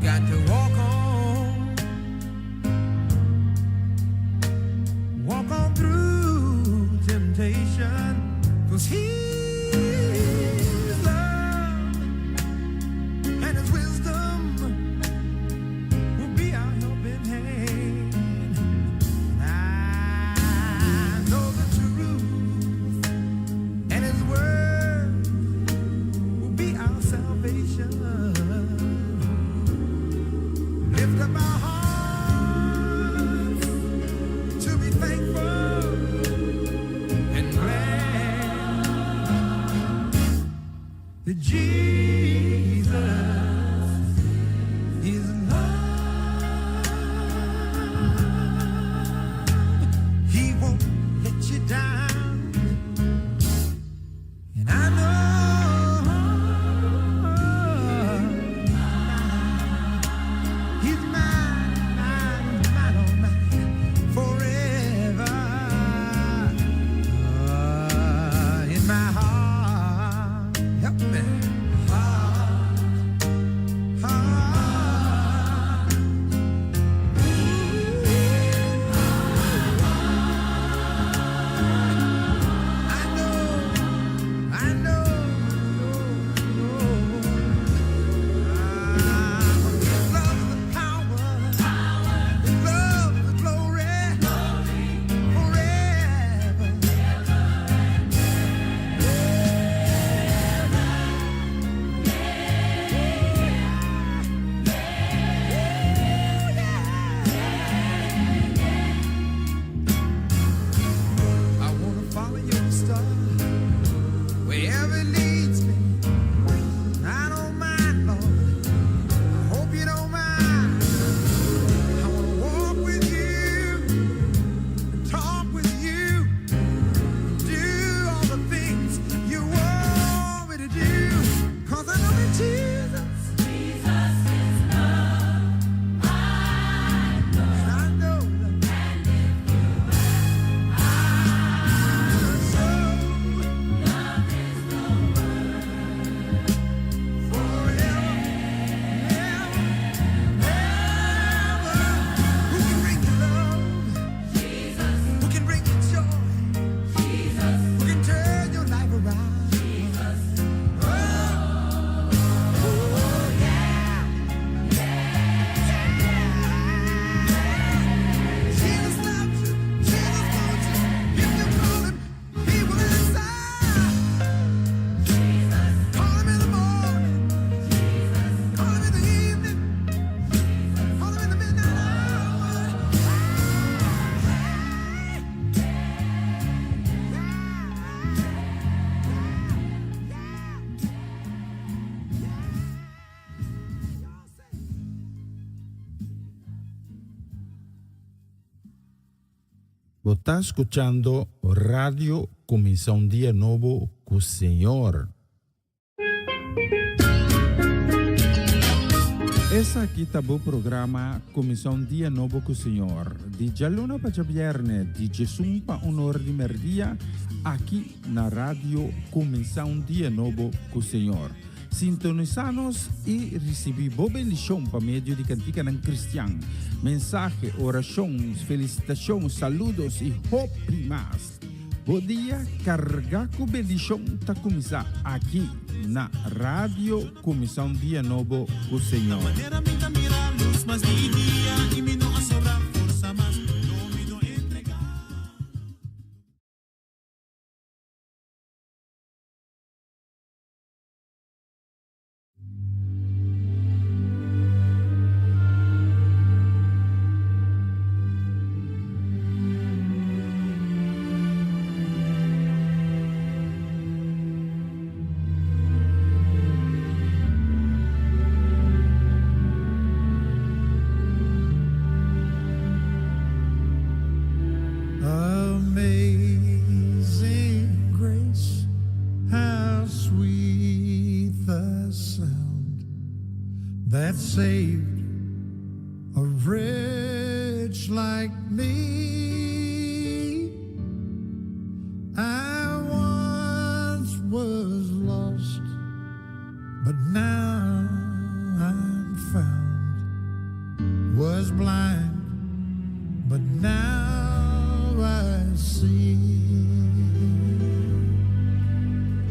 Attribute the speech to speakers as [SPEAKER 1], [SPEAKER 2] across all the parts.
[SPEAKER 1] got to walk on. Walk on through temptation. Cause he's love and his wisdom will be our helping hand. I know the truth and his word will be our salvation. Lift up our hearts to be thankful and glad that Jesus is love. He won't let you down. And I know he's mine, mine, mine, oh mine, forever. In my heart, help me. Heart, heart. I know, know. Love the power, love the glory, forever. I wanna follow your star wherever it leads me. I don't mind, Lord. I hope you don't mind. I wanna walk with you, and talk with you, do all the things you want me to do. 'Cause I know that Jesus,
[SPEAKER 2] Jesus is love. I know.
[SPEAKER 1] I know that
[SPEAKER 2] And if you ask,
[SPEAKER 1] so
[SPEAKER 2] love is the word.
[SPEAKER 1] Forever, ever, ever. Who can bring you love?
[SPEAKER 2] Jesus,
[SPEAKER 1] Who can bring you joy?
[SPEAKER 2] Jesus,
[SPEAKER 1] Who can turn your life around?
[SPEAKER 2] Jesus.
[SPEAKER 1] Oh, oh yeah. Jesus loves you. Jesus wants you. If you call him, he will answer.
[SPEAKER 2] Jesus,
[SPEAKER 1] Call him in the morning.
[SPEAKER 2] Jesus,
[SPEAKER 1] Call him in the evening. Call him in the midnight hour. Hey. Yeah. Yeah. Y'all say.
[SPEAKER 3] Bo ta skuchando Radio Kuminsá un Dia Nobo ku Señor. Esaki ta bo programa Kuminsá un Dia Nobo ku Señor, di djaluna pa djabièrnè, di djesun pa un or di mèrdia, aki na Radio Kuminsá un Dia Nobo ku Señor. Sintonisá nos i risibí bo bendishon pa medio di kantikanan kristian, mensahe, orashon, felisitashon, saludos i hopi mas. Bo dia kargá ku bendishon ta kuminsá aki na Radio Kuminsá un Dia Nobo ku Señor.
[SPEAKER 4] Manera mi ta mira lus mas di dia i mi no a sobra forsa mas, no mi no entregá.
[SPEAKER 5] Amazing grace, how sweet the sound that saved a wretch like me. I once was lost, but now I'm found. was blind, but now I see.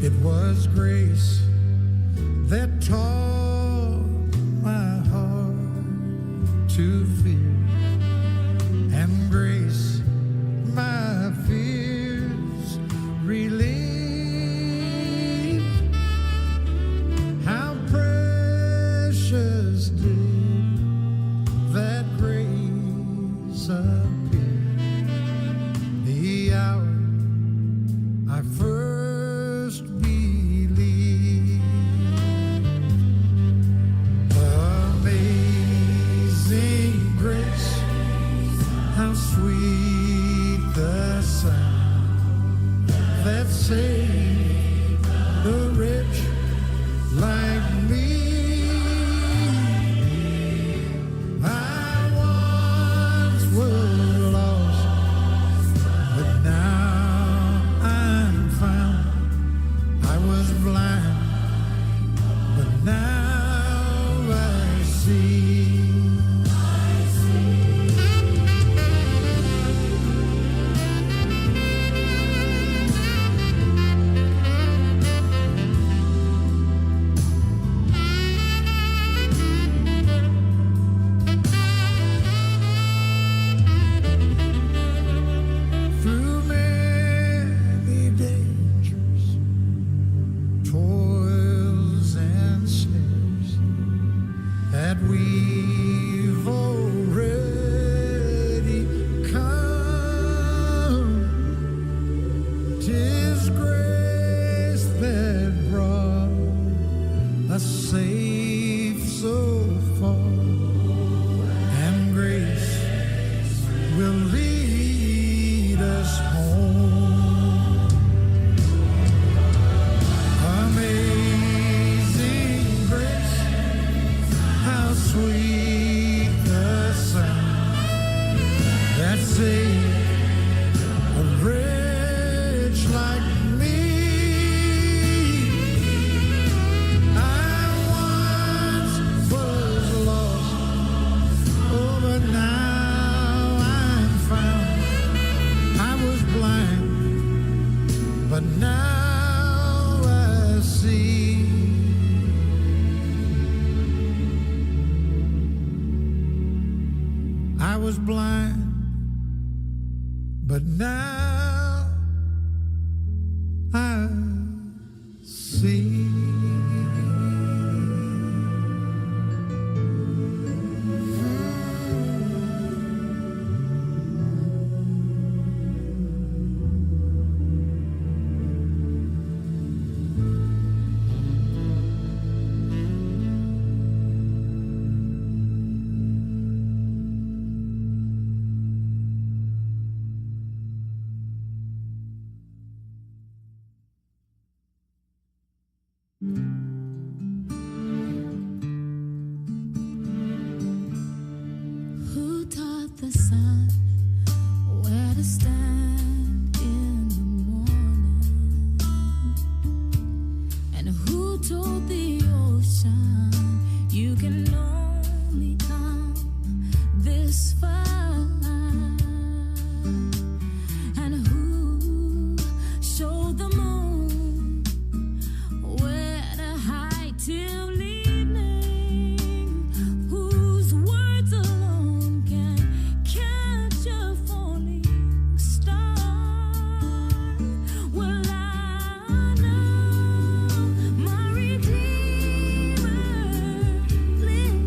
[SPEAKER 5] It was grace that taught my heart to fear, and grace my fears relieved. How precious did that grace appear the hour I first believed. Amazing grace, how sweet the sound that saved the wretch like me. I once was lost, but now I'm found. I was blind, but now I see. Through many dangers, toils and snares that we've already come, 'Tis grace that brought us safe so far, and grace will lead us home. Amazing grace, how sweet the sound that saved a wretch like me. I once was lost, oh, but now I'm found. I was blind, but now I see. I was blind, but now I see.
[SPEAKER 6] Who taught the sun where to stand in the morning? And who told the ocean you can only come this far? And who showed the moon where to hide till evening? Whose words alone can catch a falling star? Well, I know my Redeemer lives.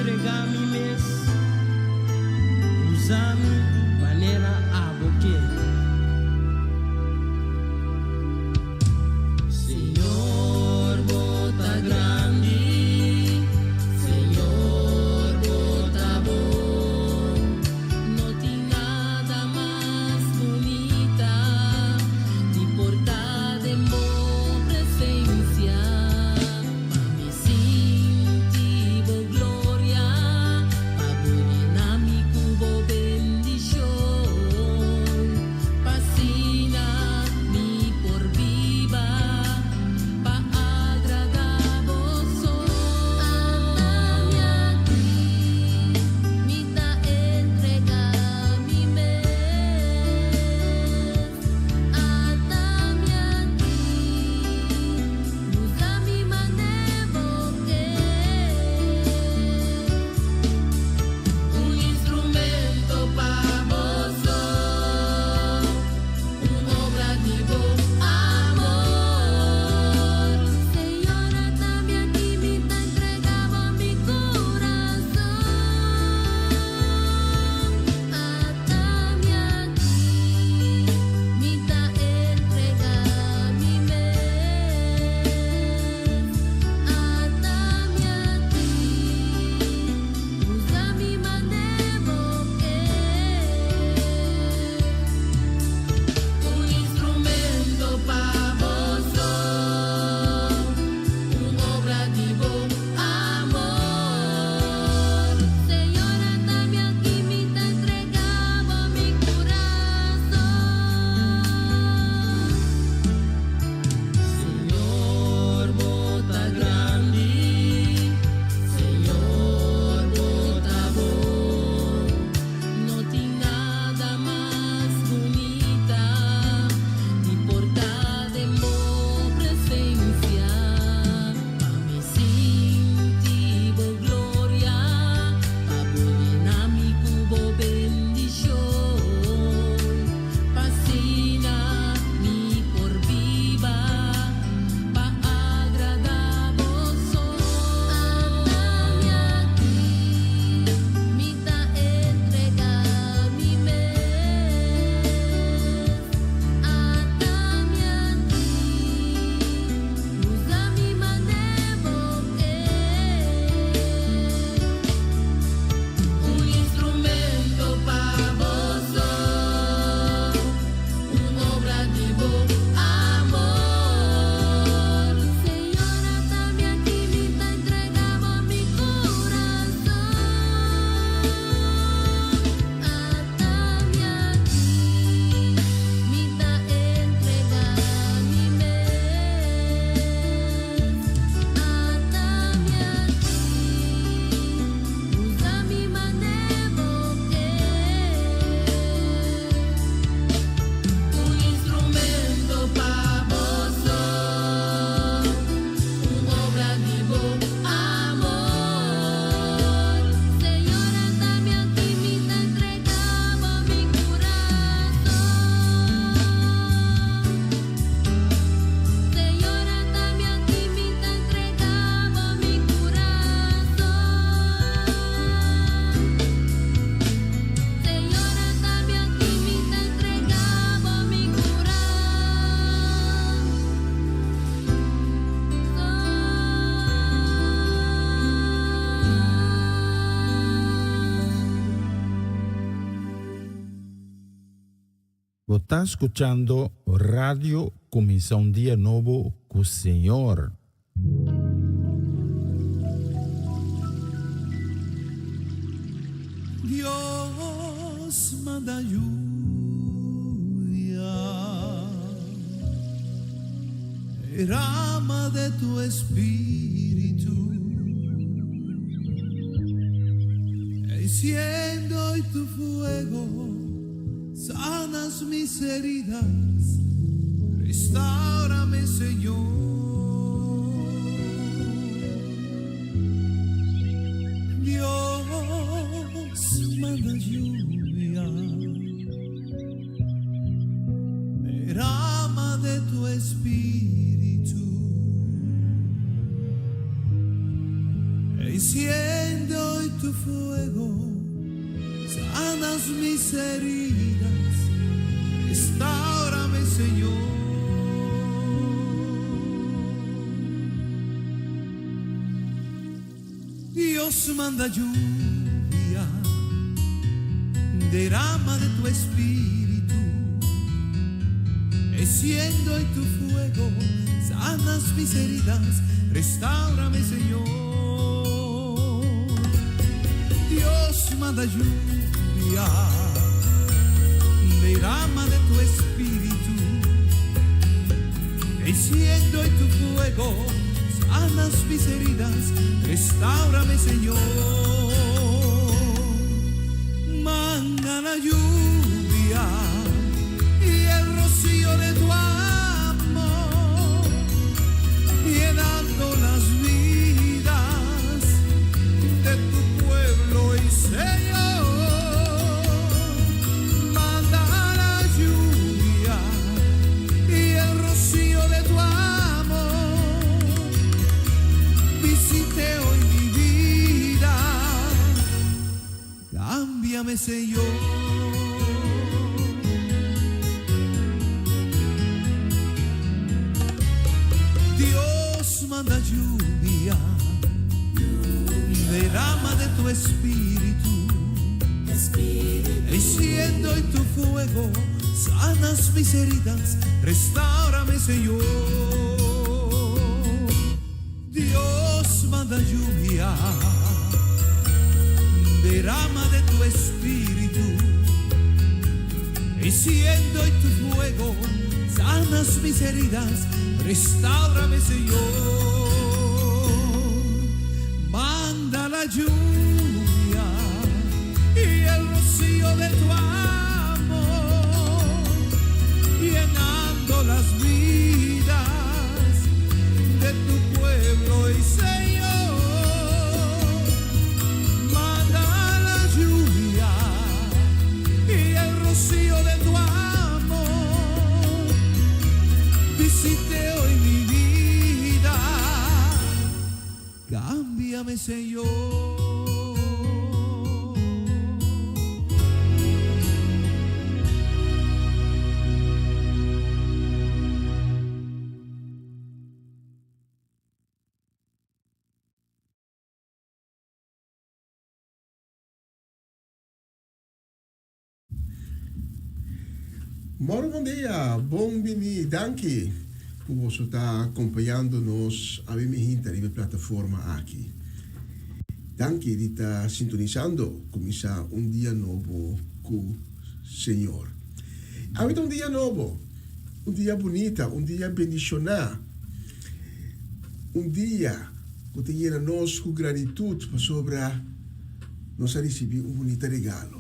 [SPEAKER 7] entregá mi mes. Usa mi manera abo ke. Señor, bo ta grandi. Señor, bo ta bon.
[SPEAKER 6] No tin nada mas bunita di por ta den bo presensia. Pa mi sinti bo gloria, pa bo yena mi ku bo bendishon. Pa asina mi por biba, pa agradá bo so. Ata mi aki, mi ta entregá mi mes. Ata mi aki, usa mi manera bo ke.
[SPEAKER 2] Un instrumento pa bo so, un obra di bo amor.
[SPEAKER 6] Señor, ata mi aki, mi ta entregá mi kurason. Ata mi aki, mi ta entregá mi mes. Ata mi aki, usa mi manera bo ke.
[SPEAKER 2] Un instrumento pa bo so, un obra di bo amor.
[SPEAKER 6] Señor, ata mi aki, mi ta entregá mi kurason.
[SPEAKER 7] Señor, bo ta grandi. Señor, bo ta bon.
[SPEAKER 6] No tin nada mas bunita di por ta den bo presensia. Pa mi sinti bo gloria, pa bo yena mi ku bo bendishon. Pa asina mi por biba, pa agradá bo so. Ata mi aki, mi ta entregá mi mes. Ata mi aki, usa mi manera bo ke.
[SPEAKER 2] Un instrumento pa bo so, un obra di bo amor.
[SPEAKER 6] Señor, ata mi aki, mi ta entregá mi kurason. Ata mi aki, mi ta entregá mi mes. Ata mi aki, usa mi manera bo ke.
[SPEAKER 2] Un instrumento pa bo so, un obra di bo amor.
[SPEAKER 6] Señor, ata mi aki, mi ta entregá mi kurason. Señor, ata mi aki, mi ta entregá mi kurason. Señor, ata mi aki, mi ta entregá mi kurason.
[SPEAKER 3] Bo ta skuchando Radio Kuminsá un Dia Nobo ku Señor.
[SPEAKER 4] Dios manda lluvia, derrama de tu espíritu, enciende hoy tu fuego, sanas mis heridas, restáurame, Señor. Dios manda lluvia, derrama de tu espíritu, enciende hoy
[SPEAKER 5] mis heridas, restaurame Señor. Dios manda lluvia, derrama de tu espíritu, enciendo en tu fuego, sanas mis heridas, restaurame Señor. Dios manda lluvia, derrama de tu espíritu, enciendo en tu fuego, sanas mis heridas, restaurame Señor. Manda la lluvia y el rocío de tu amor, llenando las vidas de tu pueblo y Señor. Manda la lluvia y el rocío de tu amor, visite hoy mi vida, cámbiame Señor. Dios manda lluvia, derrama de tu espíritu, enciendo en tu fuego, sanas mis heridas, restaurame Señor. Dios manda lluvia, derrama de tu espíritu, enciendo en tu fuego, sanas mis heridas, restaurame Señor. Manda la lluvia y el rocío de tu amor, llenando las vidas de tu pueblo y Señor. Manda la lluvia y el rocío de tu amor, visite hoy mi vida, cámbiame Señor.
[SPEAKER 8] Moro bon dia, bon bini, danki ku boso ta akompañando nos awe mihinta riba e plataforma aki. Danki di ta sintonisando kuminsá un dia nobo ku Señor. Awe ta un dia nobo, un dia bunita, un dia bendishoná, un dia ku ta yena nos ku gratitut pasobra nos a risibí un bunita regalo.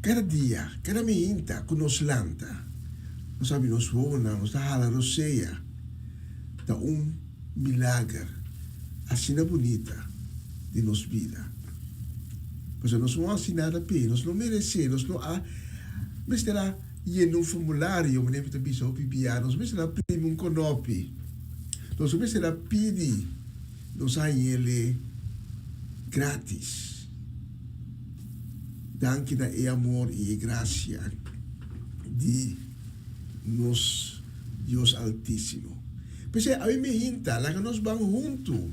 [SPEAKER 8] Kada dia, kada mihinta ku nos lanta, nos habri nos wowonan, nos ta hala rosea. Ta un milager asina bunita den nos bida. Pasobra nos no hasi nada p'e, nos no meresé, nos no a mester a yena un formulario, manera mi ta bisa hopi bia, nos mester a primi un konopi, nos no mester a pidi, nos a hañ'el gratis. Danki na e amor i e grasia di nos Dios Altísimo. P'esei, awe mi hinta, laga nos ban huntu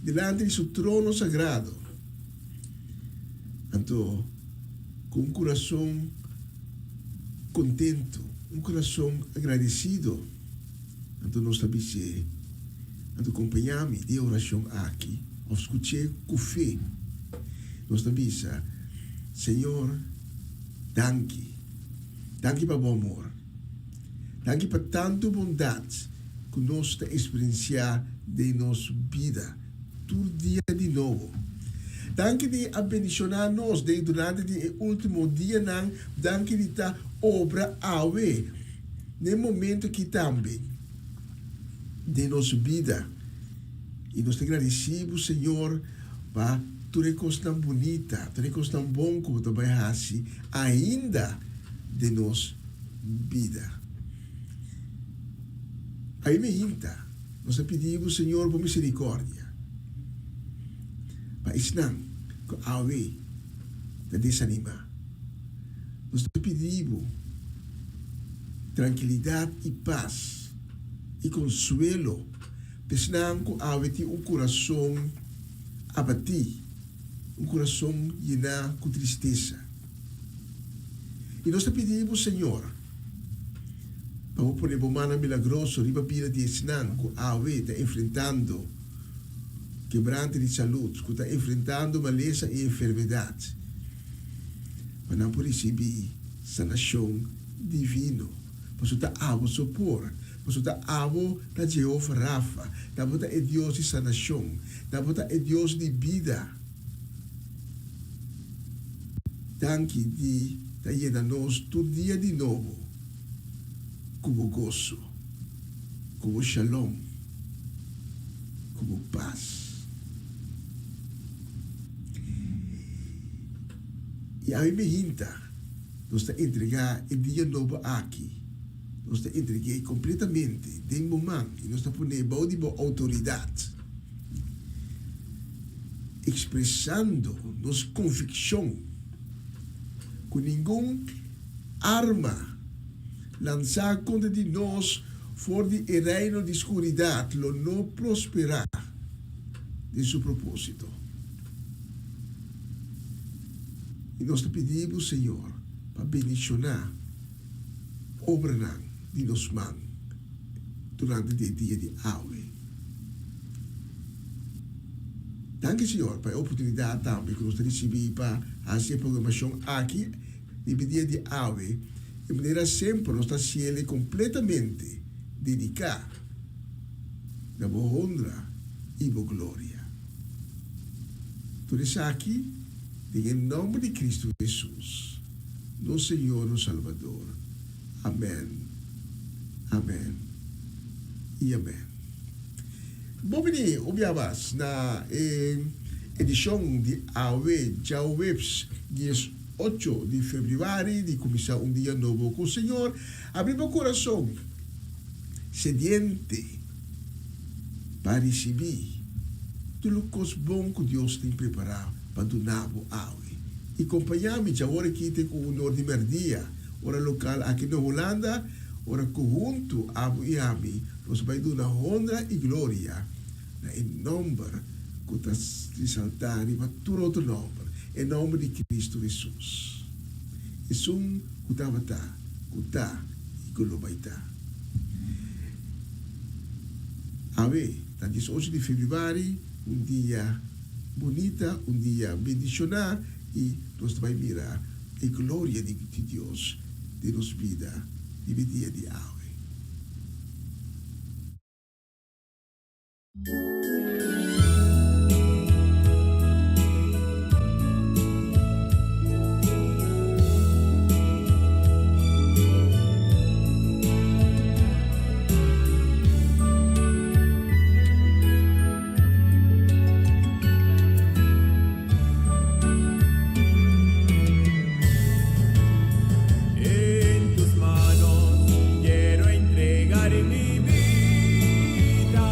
[SPEAKER 8] dilanti di su trono sagrado. Anto, ku un kurason kontentu, un kurason agradesido, anto nos ta bis'é, Anto kompañá mi den e orashon aki, òf skuch'é ku fe. Nos ta bisa, Señor, danki. Danki pa bo amor. Danki pa tantu bondat ku nos ta eksperensiá den nos bida tur dia di nobo. Danki di a bendishoná nos den durante di e último dianan. Danki di ta obra awe n'e momento aki tambe den nos bida. I nos ta gradisí bo, Señor, pa tur e kosnan bunita, tur e kosnan bon ku bo ta bai hasi ainda den nos bida. Ai mi hinta, nos ta pidi bo, Señor, bo misericordia pa esnan ku awe ta desanimá. Nos ta pidi Bo trankilidat i pas i konsuelo pa esnan ku awe tin un kurason abatí, un kurason yená ku tristesa. I nos ta pidi Bo, Señor, pa Bo pone Bo mannan milagroso riba bida di esnan ku awe ta enfrentando kebrante di salud, ku ta enfrentando malesa i enfermedat, pa nan por risibí sanashon divino. Pasobra ta abo so por, pasobra ta abo ta Jehova Rafa, ta abo ta e Dios di sanashon, ta abo ta e Dios di bida. Danki di ta yena nos tur dia di nobo ku bo goso, ku bo shalom, ku bo pas. I awe mehinta nos ta entregá e dia nobo aki, nos ta entreg'é kompletamente den bo man i nos ta pon'é bou di bo outoridat, ekspresando nos konvikshon ku ningun arma lansá kontra di nos for di e reino di skuridat lo no prosperá den su propósito. I nos ta pidi bo, Señor, pa bendishoná obranan di nos man durante di e dia di awe. Danki, Señor, pa e oportunidat tambe ku nos ta risibí pa hasi e programashon aki riba e dia di awe. Di manera semper nos ta hasiel kompletamente dediká na bo honra i bo gloria. Tur esaki den e nòmber di Kristu Hesus, nos Señor, nos Salbador. Amèn, amèn i amèn. Bon bini un bia mas na e edishon di awe djaweps 18 di febrüari di Kuminsá un Dia Nobo ku Señor. Abri bo kurason sediente pa risibí tur lo kos bon ku Dios tin prepará pa duna bo awe. I kompañá mi djawor aki te ku un or di mèrdia, ora lokal aki na Hulanda, ora ku huntu abo i ami nos bai duna honra i gloria na e nòmber ku ta resaltá riba tur otro nòmber, e nòmber di Kristu Hesus, esun ku tabata, ku ta i ku lo bai ta. Awe ta 18 di febrüari, un dia bunita, un dia bendishoná i nos ta bai mira e gloria di Dios den nos bida riba e dia di awe.
[SPEAKER 9] En tus manos quiero entregar mi vida.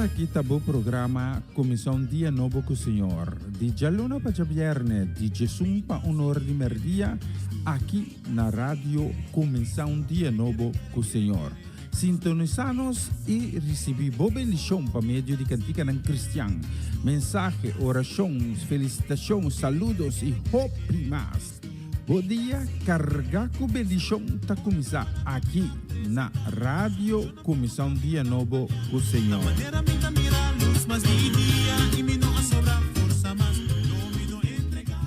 [SPEAKER 3] Esaki ta bo programa Kuminsá un Dia Nobo ku Señor, di djaluna pa djabièrnè di djesun pa un or di mèrdia, aki na Radio Kuminsá un Dia Nobo ku Señor. Sintonisá nos i risibí bo bendishon pa medio di kantikanan kristian, mensahe, orashon, felisitashon, saludos i hopi mas. Bo dia kargá ku bendishon ta kuminsá aki na Radio Kuminsá un Dia Nobo ku Señor.
[SPEAKER 4] Manera mi ta mira lus mas di dia i mi no a sobra forsa mas, no mi no entregá.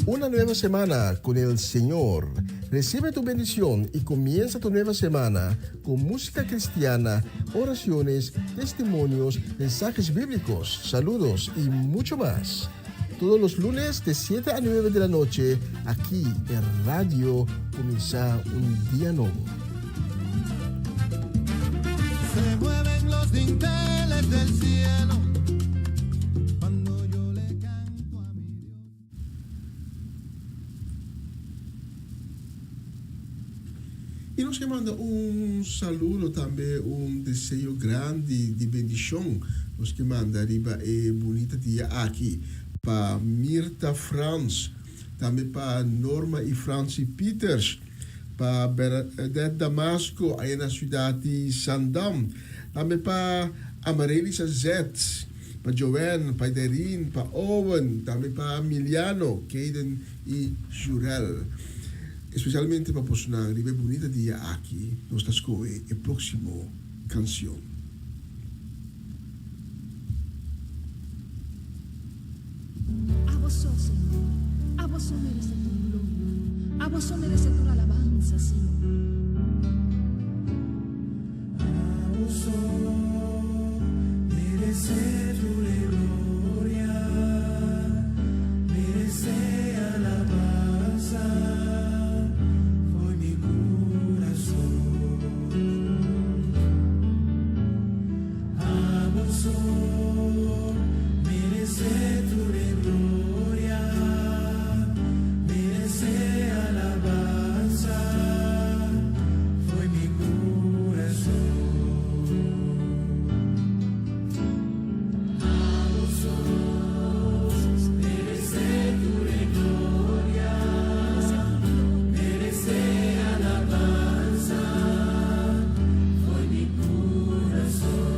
[SPEAKER 8] Una nueva semana con el Señor. Recibe tu bendición y comienza tu nueva semana con música cristiana, oraciones, testimonios, mensajes bíblicos, saludos y mucho más. Todos los lunes de 7 a 9 de la noche, aquí en Radio Comienza un Día Nuevo.
[SPEAKER 4] Se mueven los dinteles del cielo cuando yo le canto a mi Dios.
[SPEAKER 8] I nos ke manda un saludo tambe un deseo grandi di bendishon nos ke manda riba e bunita dia aki pa Mirta Frans, tambe pa Norma i Franci Pieters, pa Bernadette Damasco aya na siudat di Zandam, tambe pa Amarelisa Zet, pa Joanne, pa Idarin, pa Owen, tambe pa Miliano, Kayden i Jurel. Especialmente pa bosonan riba e bunita dia aki nos ta scohe e proximo cancion.
[SPEAKER 6] Abo so, Señor. Abo so merece tur gloria. Abo so merece tur alabansa, Señor.
[SPEAKER 4] Abo so merece tur e gloria, merece alabansa for mi curason. Abo so merece tur e gloria, merece alabansa for mi curason. Abo so merece tur e gloria, merece alabansa for mi curason.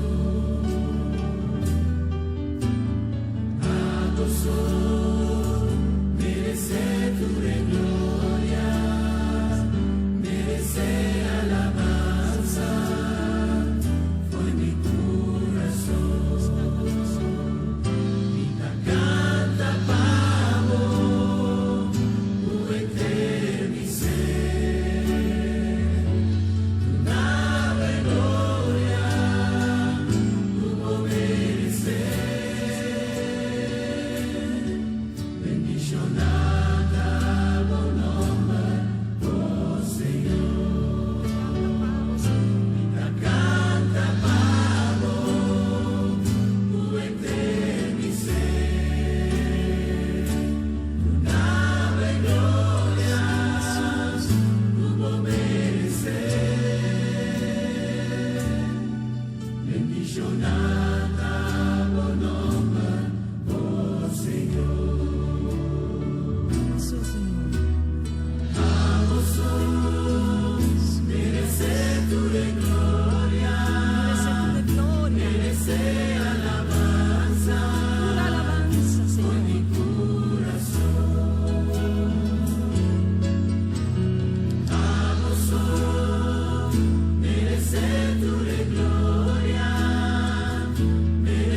[SPEAKER 4] Abo so merece tur e gloria, merece alabansa for mi curason. Mi ta canta pa bo, cu henter mi ser. Duna bo e gloria, cu bo merece. Bendiciona ta bo nomber, oh Señor. Mi ta canta pa bo, cu henter mi ser. Duna bo e gloria, cu bo merece. Bendiciona ta bo nomber, oh Señor.
[SPEAKER 6] Abo so, Señor.
[SPEAKER 4] Abo so merece tur e gloria,
[SPEAKER 6] Merece tur e gloria.
[SPEAKER 4] merece alabansa,
[SPEAKER 6] Tur alabansa, Señor.
[SPEAKER 4] mi curason. Abo so merece tur e gloria, merece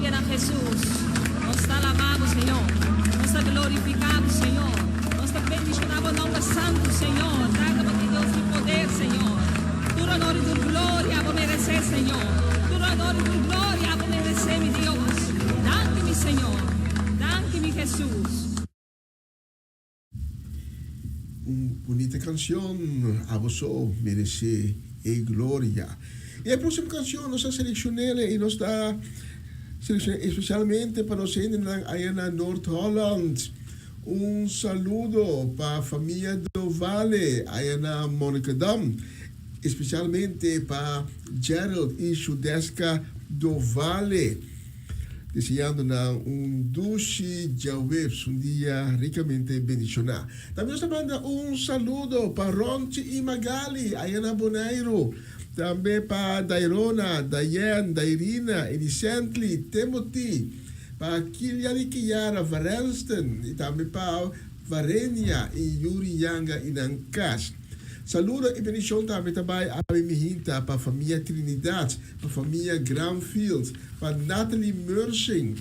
[SPEAKER 9] Gloria na Jesus. Nos ta alabá Bo, Señor. Nos ta glorifiká Bo, Señor. Nos ta bendishoná Bo nòmber santu, Señor. Tata, Bo ta Dios di poder, Señor. Tur honor i tur gloria Bo meresé, Señor. Tur honor i tur gloria Bo meresé, mi Dios. Danki, mi Señor. Danki, mi Jesus.
[SPEAKER 8] Un bunita cancion, abo so merece e gloria. Y e proximo cancion nos a seleccionele y nos ta seleccione especialmente pa nos hendenan aya na Noord Holland. Un saludo pa famia Dovale aya na Monnikendam, especialmente pa Gerald y Shudeska Dovale. Deseando nan un dushi djaweps, un dia ricamente bendiciona. Tambe nos ta manda un saludo pa Ronchi y Magali aya na Boneiru. Tambe pa Dairona, Dayen, Dairina, Elisently, Timothy, pa Kilian y Kiara Varensten y tambe pa Varenia y Yuri Yanga y nan cas. Saludo y bendicion tambe ta bay awe mihinta pa famia Trinidad. Pa famia Granfield, pa Natalie Mersing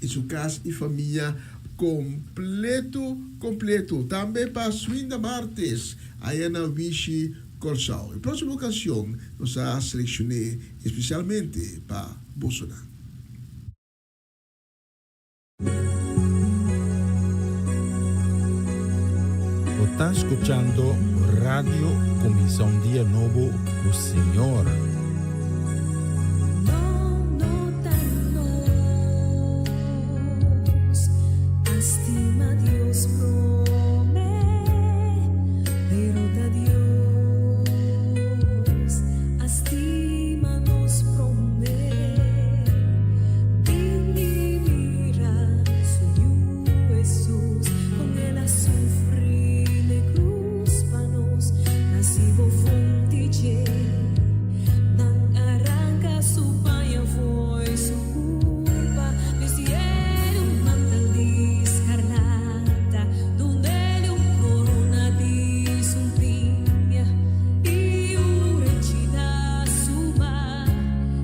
[SPEAKER 8] y su cas y famia completo completo. Tambe pa Swinda Martes aya na Wishi Corsou. E proximo ocasion nos a seleccione especialmente pa bosonan.
[SPEAKER 3] Bo ta scuchando Radio Cuminsa un Dia Nobo cu Señor.
[SPEAKER 6] No, no ta nos a stima Dios prome, pero ta Dios a stima nos prome. Bini mira su Yu Hesus, kon el a sufri n'e krus pa nos, Nasi bo fonti dje, nan a ranka su paña fo'i su kurpa, bistiel un mantel di skarlata, dunel un korona di sumpiña i un renchi na su man.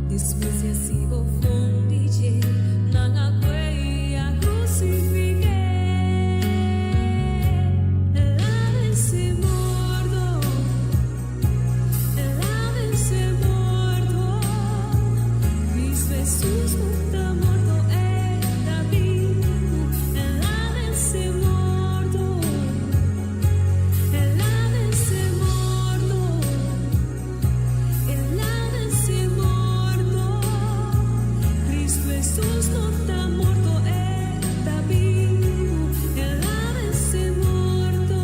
[SPEAKER 6] Despues di hasi bofon di dje, nan a kue i a krusifik'é. El a vense morto, el a vense morto. Cristo Hesus no ta morto, e ta bibu. El a vense morto, el a vense morto. El a vense morto. Cristo Hesus no ta morto, e ta bibu. El a vense morto.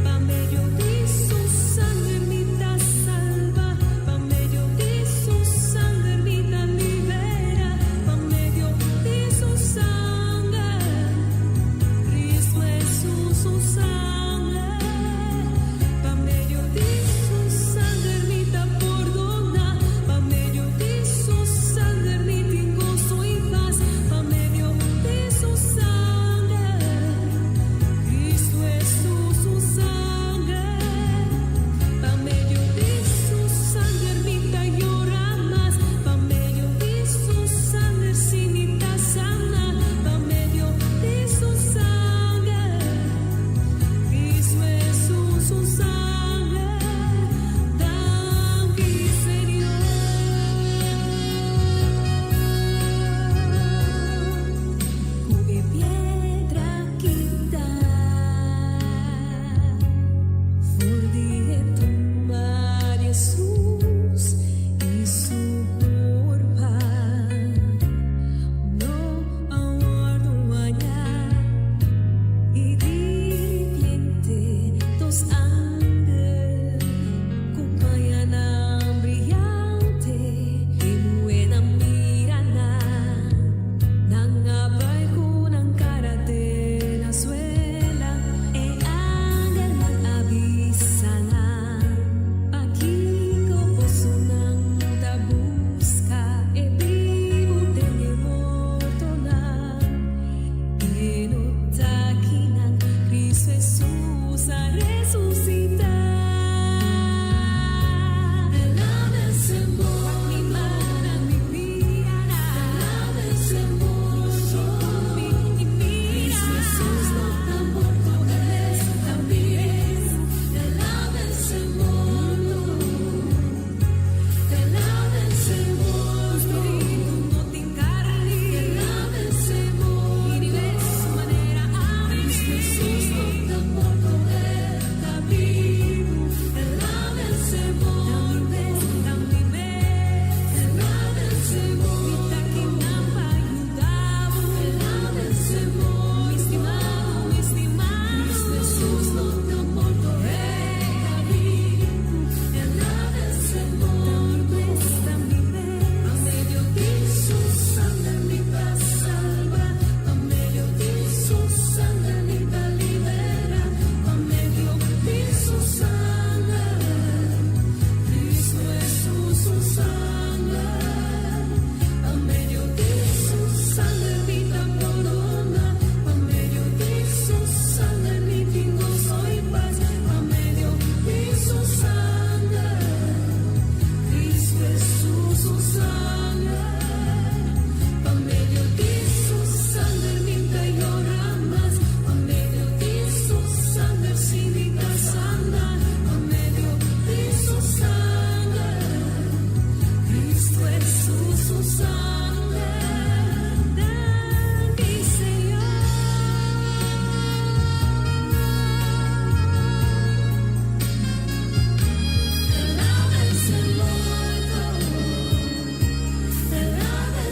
[SPEAKER 6] Pa medio di su sanger mi ta salba. Pa medio di su sanger mi ta libera. Pa medio di su sanger. Cristo Hesus su sanger. Pa medio di su sanger mi ta pordona. Pa medio di su sanger mi tin goso.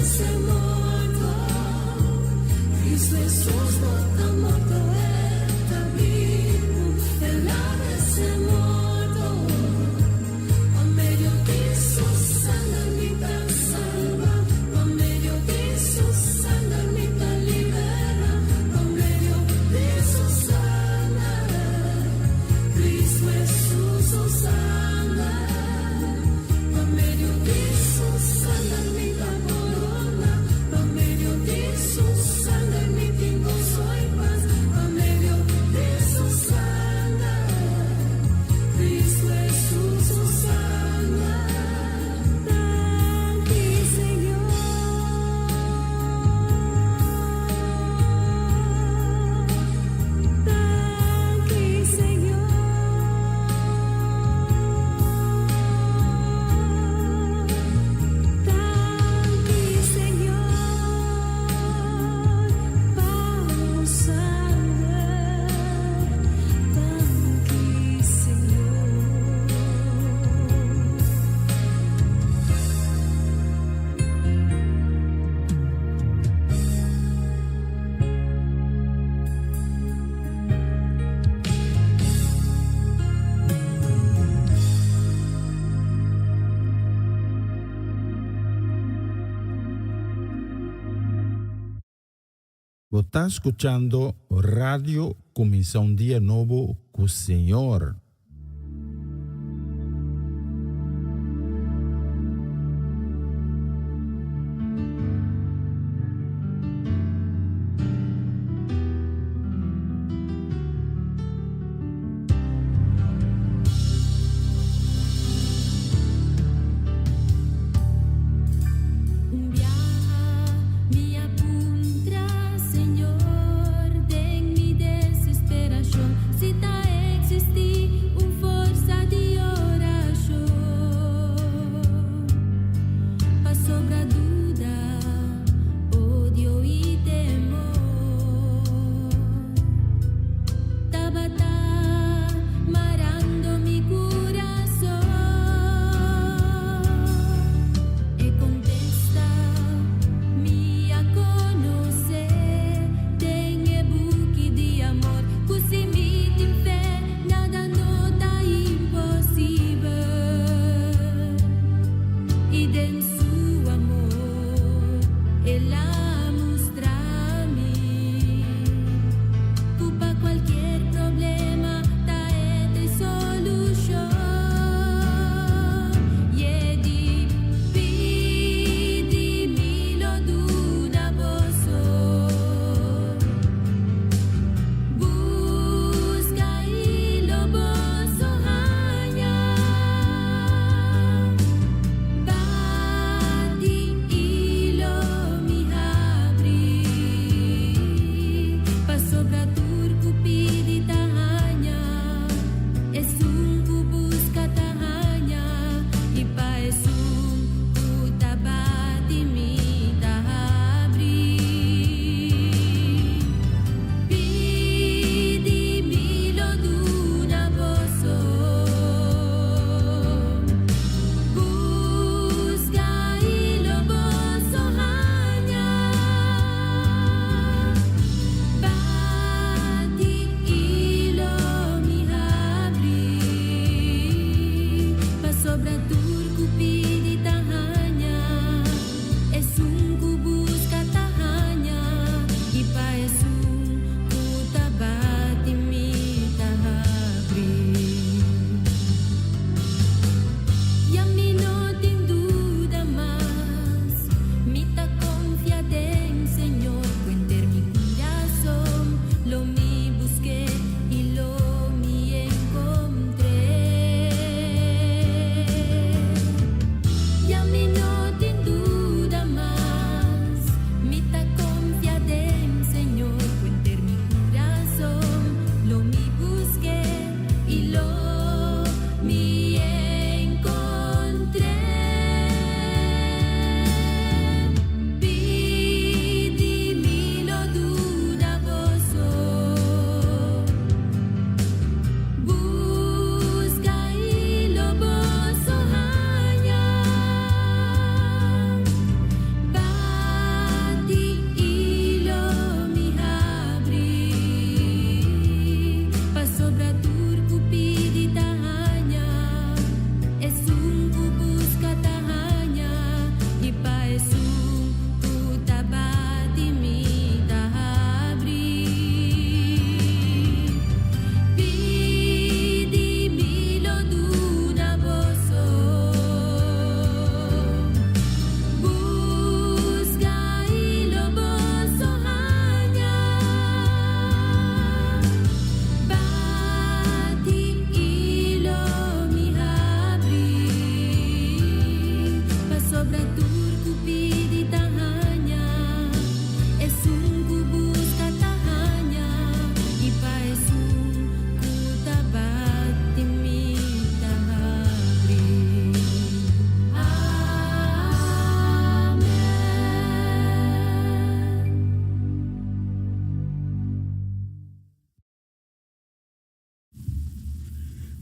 [SPEAKER 6] vense morto. Cristo Jesus no ta morto, E ta bibu, El a vense morto. Pa medio di su sanger mi ta salba, pa medio di su sanger mi ta libera, pa medio di su sanger. Cristo Jesus su sanger, pa medio di su sanger mi ta pordoná, pa medio di su sanger mi tin goso i pas, pa medio di su sanger. Cristo Jesus su sanger. Danki, Señor. Danki, Señor. Danki, Señor. Pa bo sanger. Danki, Señor.
[SPEAKER 3] Bo ta skuchando Radio Kuminsá un Dia Nobo ku Señor.
[SPEAKER 2] Un biaha mi a puntra, Señor, den mi desesperashon, si ta eksistí un forsa di orashon. Pa sobra duda, odio i temor. Tabata marando mi kurason. E kontesta mi a konosé den e buki di amor. Ku si mi tin fe, nada no ta imposibel. I den su amor, El a mustra mi. Ku pa kualke problema ta e solushon. I e di pidi mi lo duna boso. Buska i lo boso haña. Bati i lo mi habri.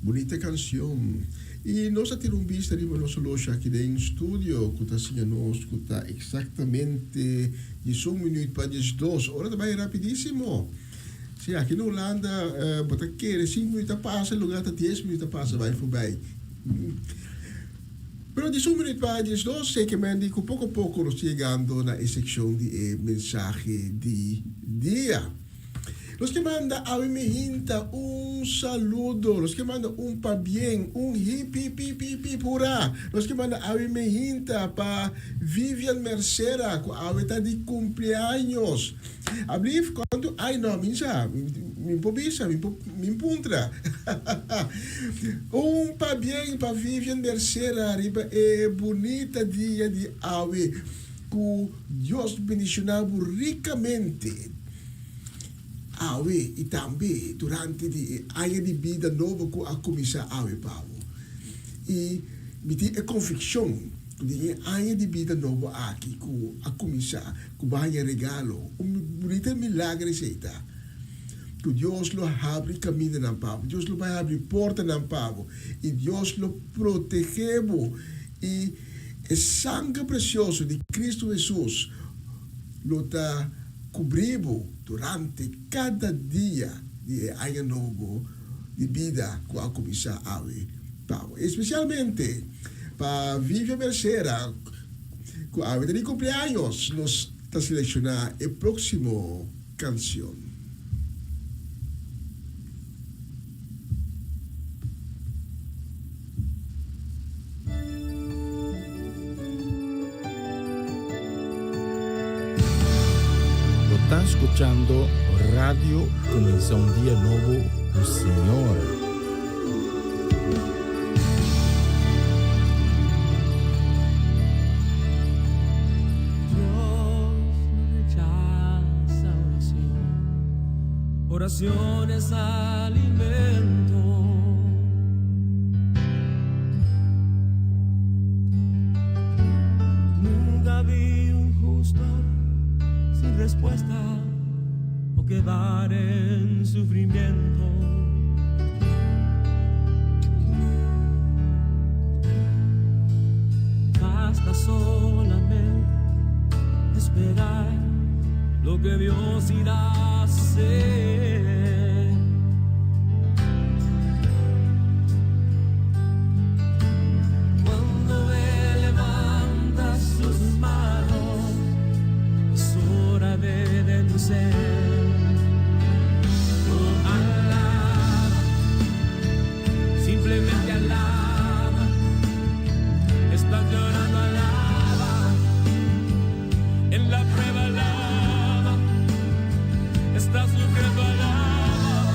[SPEAKER 8] Bunita cancion. Y nos a tira un bista riba nos oloshi aki den studio cu ta siña nos cu ta exactamente diesun minuut pa diesdos. Ora ta bay rapidisimo. Si, aki na Hulanda bo ta kere sinku minuut a pasa, lugar ta dies minuut a pasa bay forbij. Pero diesun minuut pa diesdos, zekermente cu poco poco nos ta yegando na e seccion di e mensahe di dia. Nos ke manda awe mi hinta un saludo, nos ke manda un pabien, un hip hip hip hip hip hurá. Nos ke manda awe mi hinta pa Vivian Mercera ku awe ta di kumpleaños. Ablief kuantu ay no mi sa, mi por bisa, mi por mi puntra. Un pabien pa Vivian Mercera riba e bunita dia di awe. Ku Dios bendishoná bo rikamente awe i tambe durante di e aña di bida nobo ku a kuminsá awe pa bo. I mi tin e konvikshon ku den e aña di bida nobo aki ku a kuminsá, ku bo a haña regalo, un bunita milager esei ta, ku Dios lo habri kamindanan pa bo, Dios lo bai habri portanan pa bo, i Dios lo protegé bo i E sanger presioso di Cristo Hesus lo ta cubri bo durante cada dia di e aña nobo di bida cu a cuminsa awe pa bo. Especialmente pa Vivian Mercera cu awe ta di cumpleaños, nos ta selecciona e proximo cancion.
[SPEAKER 3] Bo ta scuchando Radio Cuminsa un Dia Nobo cu Señor.
[SPEAKER 10] Dios no rechaza oración. Oración es alimento. Nunca vi un justo sin respuesta o quedar en sufrimiento. Basta solamente esperar lo que Dios irá a hacer. Cuando Él levanta sus manos, es hora de vencer. Oh, alaba, simplemente alaba. Estás llorando, alaba. En la prueba, alaba. Estás sufriendo, alaba.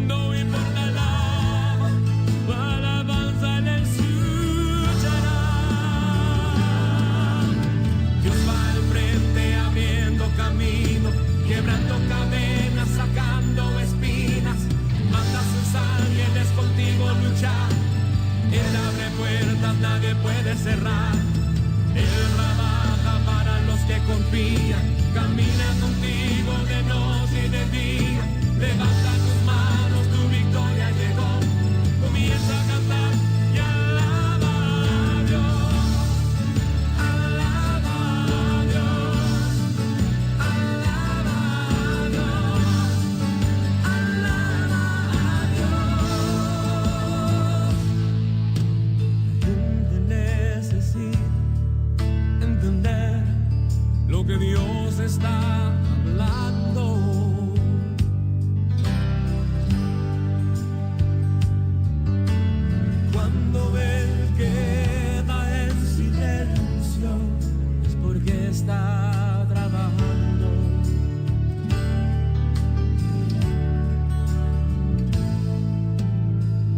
[SPEAKER 10] No importa, alaba. Tu alabanza le escuchará. Dios va al frente abriendo camino, quebrando cadenas, sacando espinas. Manda a sus ángeles contigo luchar. Él abre puertas, nadie puede cerrar. Él trabaja para los que confían. Camina contigo de noche y de día. Levanta tus manos, tu victoria llegó. Comienza a cantar y alaba a Dios. Alaba a Dios. Alaba a Dios. Alaba a Dios. La gente necesita entender lo que Dios está hablando. Cuando Él queda en silencio, es porque está trabajando.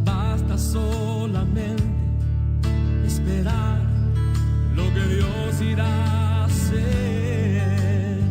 [SPEAKER 10] Basta solamente esperar lo que Dios irá a hacer.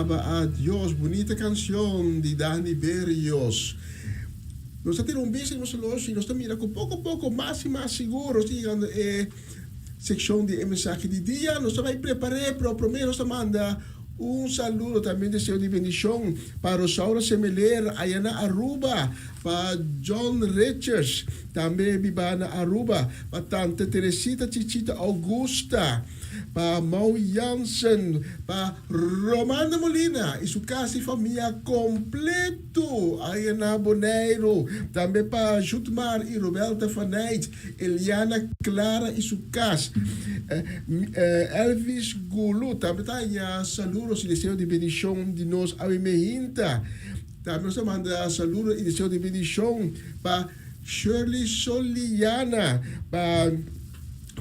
[SPEAKER 8] Alaba a Dios, bunita cancion di Dani Berrios. Nos ta tira un bista di nos oloshi y nos ta mira cu poco poco mas y mas sigur nos ta yegando e seccion di e mensahe di dia. Nos ta bay prepare, pero prome nos ta manda un saludo, tambe deseo di bendicion pa Rosaura Semeler aya na Aruba, pa John Richards tambe biba na Aruba, pa Tante Teresita Chichita Augusta, Pa Mau Jansen, pa Romanda Molina y su casa y famia completo aya na Boneiru. Tambe pa Jutmar y Roberta van Nijt, Eliana Clara y su cas. Elvis Gulu tambe ta haña saludos y deseo di bendicion di nos awe mehinta. Tambe nos ta manda saludo y deseo di bendicion pa Shirley Soliana, pa.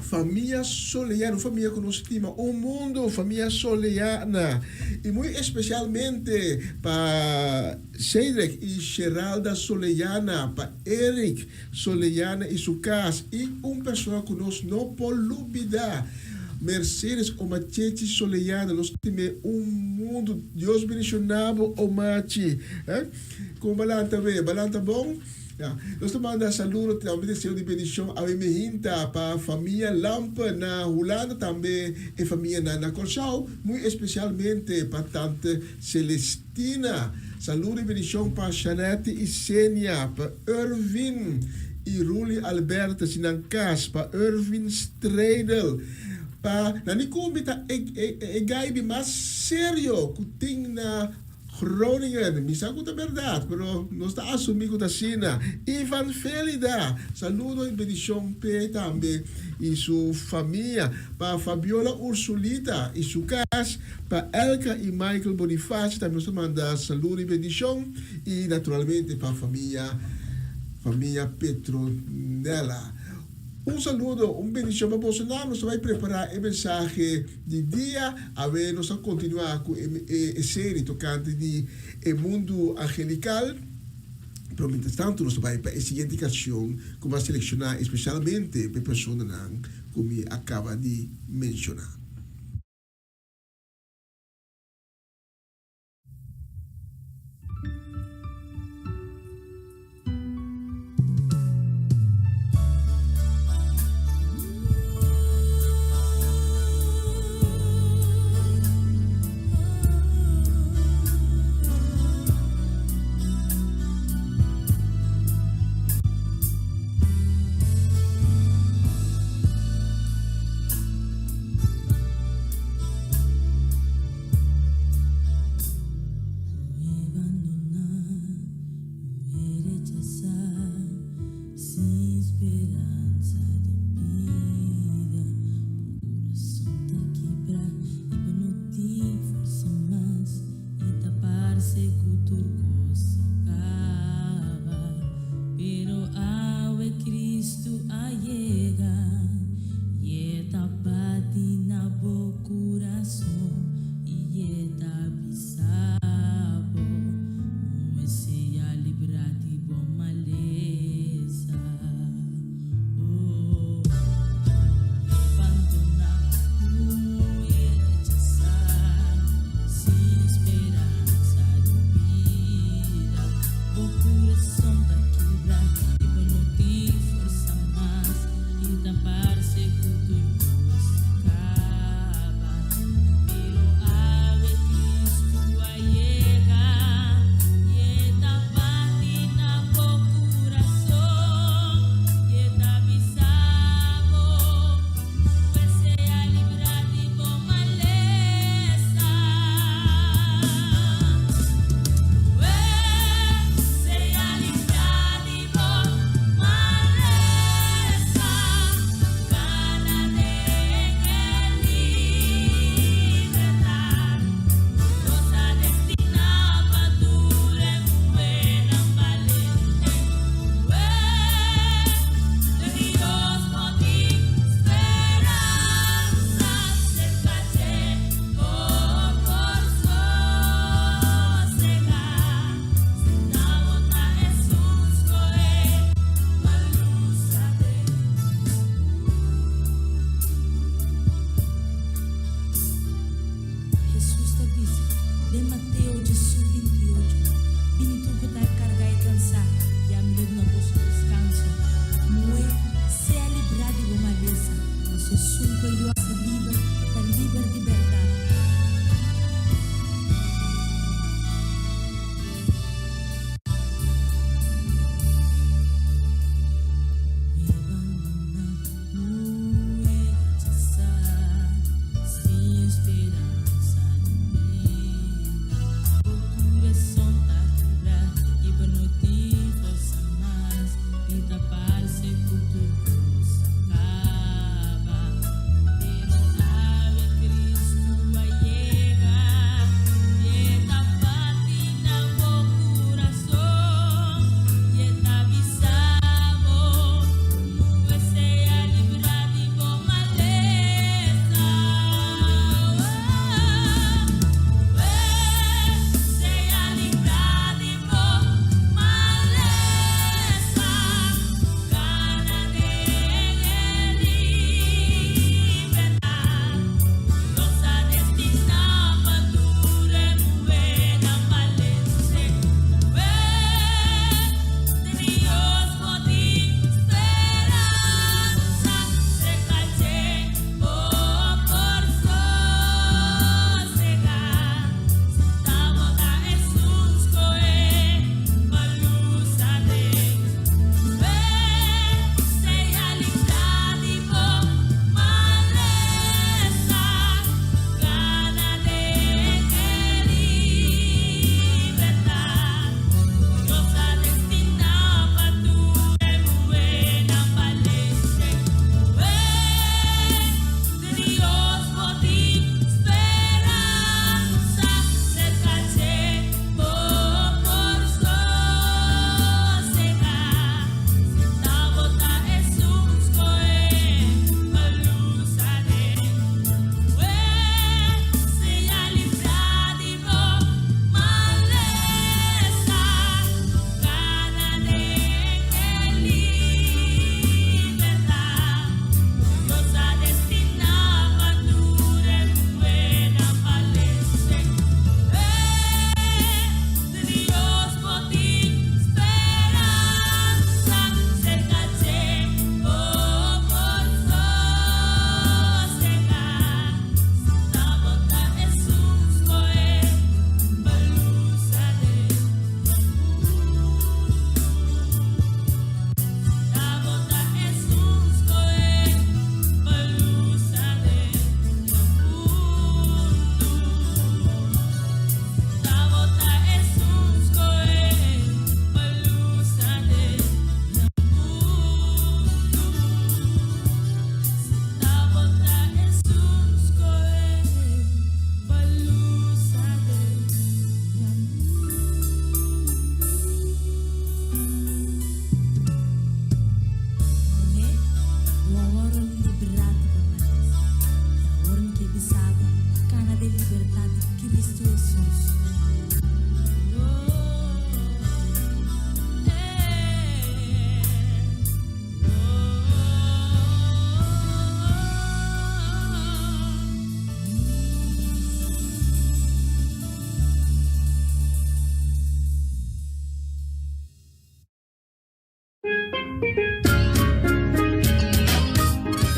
[SPEAKER 8] Famia Soleano, un famia ku nos stima un mundu, famia Soleana. I muy espesialmente pa Cedric i Sheralda Soleana, pa Eric Soleana i su kas, i un persona ku nos no por lubida, Mercedes Omachechi Soleana, nos stim'é un mundu. Dios bendiciona bo Omachi. Kon balanta be? Balanta bon? Ya, nos ta manda saludo tambe deseo di bendicion awe mehinta pa famia Lampe na Hulanda tambe e famianan na Corsou, muy especialmente pa tante Celestina. Saludo y bendicion pa Shanette y Senia, pa Ervin y Ruli Albertus y nan cas, pa Ervin Streidel, pa Nani Cumbi ta e e guy di mas serio cu tin na Groningen, mi sa ku ta bèrdat, pero nos ta asumí ku ta asina. Ivan Felida, saludo i bendishon p'e tambe i su famia. Pa Fabiola Ursulita i su kas, pa Elka i Michael Bonifacio tambe nos ta manda saludo i bendishon i naturalmente pa famia famia Petronella. Un saludo, un bendicion pa boso nan. Nos ta bai prepara e mensahe di dia. Awe nos ta continua cu e serie tocante di e mundo angelical. Pero mientras tanto nos ta bai pa e siguiente cancion cu mi a selecciona especialmente pa e personanan cu mi a caba di menciona.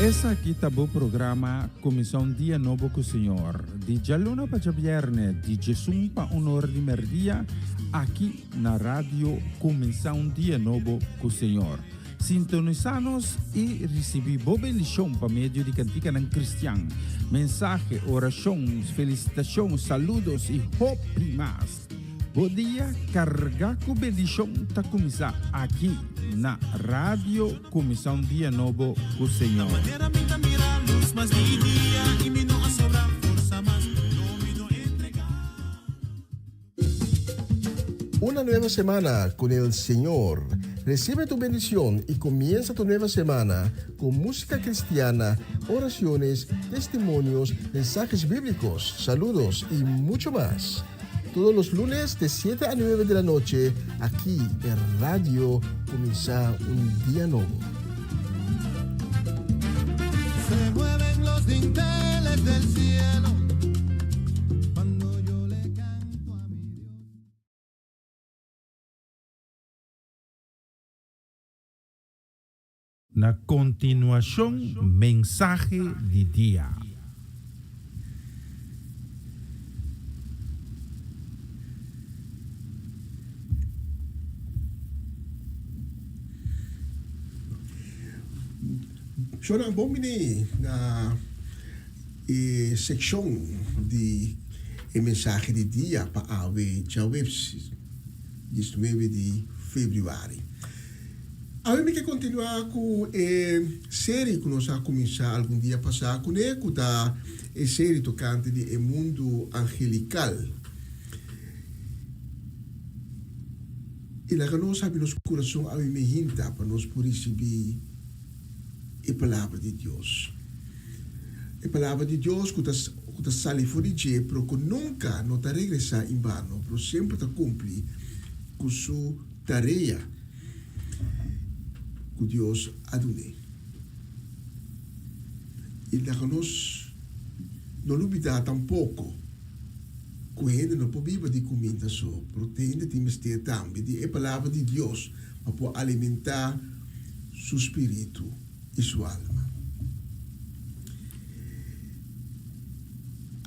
[SPEAKER 3] Esaki ta bo programa Kuminsá un Dia Nobo ku Señor, di djaluna pa djabièrnè, di djesun pa un or di mèrdia, aki na Radio Kuminsá un Dia Nobo ku Señor. Sintonisá nos i risibí bo bendishon pa medio di kantikanan kristian, mensahe, orashon, felisitashon, saludos i hopi mas. Bo dia kargá ku bendishon ta kuminsá aki na Radio Kuminsá un Dia Nobo ku Señor.
[SPEAKER 8] Una nueva semana con el Señor. Recibe tu bendición y comienza tu nueva semana con música cristiana, oraciones, testimonios, mensajes bíblicos, saludos y mucho más. Todos los lunes de 7 a 9 de la noche, aquí en Radio Comienza un Día Nuevo.
[SPEAKER 4] Se mueven los dinteles del cielo cuando yo le canto a mi Dios.
[SPEAKER 3] Na kontinuashon mensahe di dia.
[SPEAKER 8] Shornan bon bini na e sekshon di e mensahe di dia pa awe djaweps 19 di febrüari. Awe mi ke kontinuá ku e seri ku nos a kuminsá algun dia pasá kuné, ku ta e seri tokante di e mundu angelikal. I laga nos habri nos kurason awe mehinta pa nos por risibí e Palabra di Dios. E Palabra di Dios ku ta ku ta sali for di dje, pero ku nunka no ta regresá en bano, pero semper ta kumpli ku su tarea ku Dios a dun'é. I laga nos no lubidá tampoko ku hende no por biba di kuminda so, pero hende tin mester tambe di e Palabra di Dios pa por alimentá su spiritu i su alma.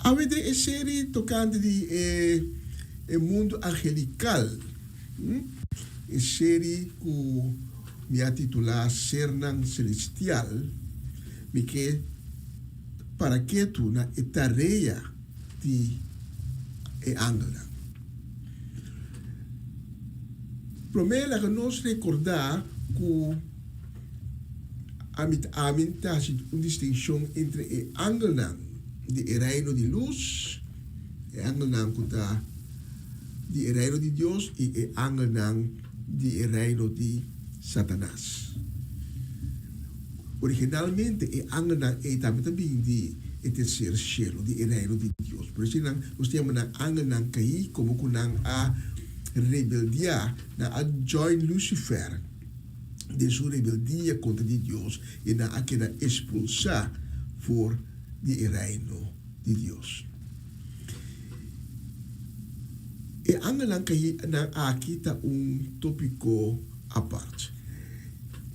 [SPEAKER 8] Awe den e seri tokante di e mundu angelikal. E seri ku mi a titulá Sernan Selestial, mi ke para ketu na e tarea di e angelnan. Promé laga nos rekordá ku ami ami ta hasi un distinshon entre e angelnan di e Reino di Lus, e angelnan ku ta di e reino di Dios i e angelnan di e reino di Satanas. Originalmente e angelnan ei tambe ta bin di e terser shelu, di e reino di Dios. Por esei nan nos ta yama nan angelnan kaí komo ku nan a rebeldiá, nan a join Lucifer den su rebeldia kontra di Dios i nan a keda espulsá for di e reino di Dios. E angelnan kaínan aki ta un tópiko apart.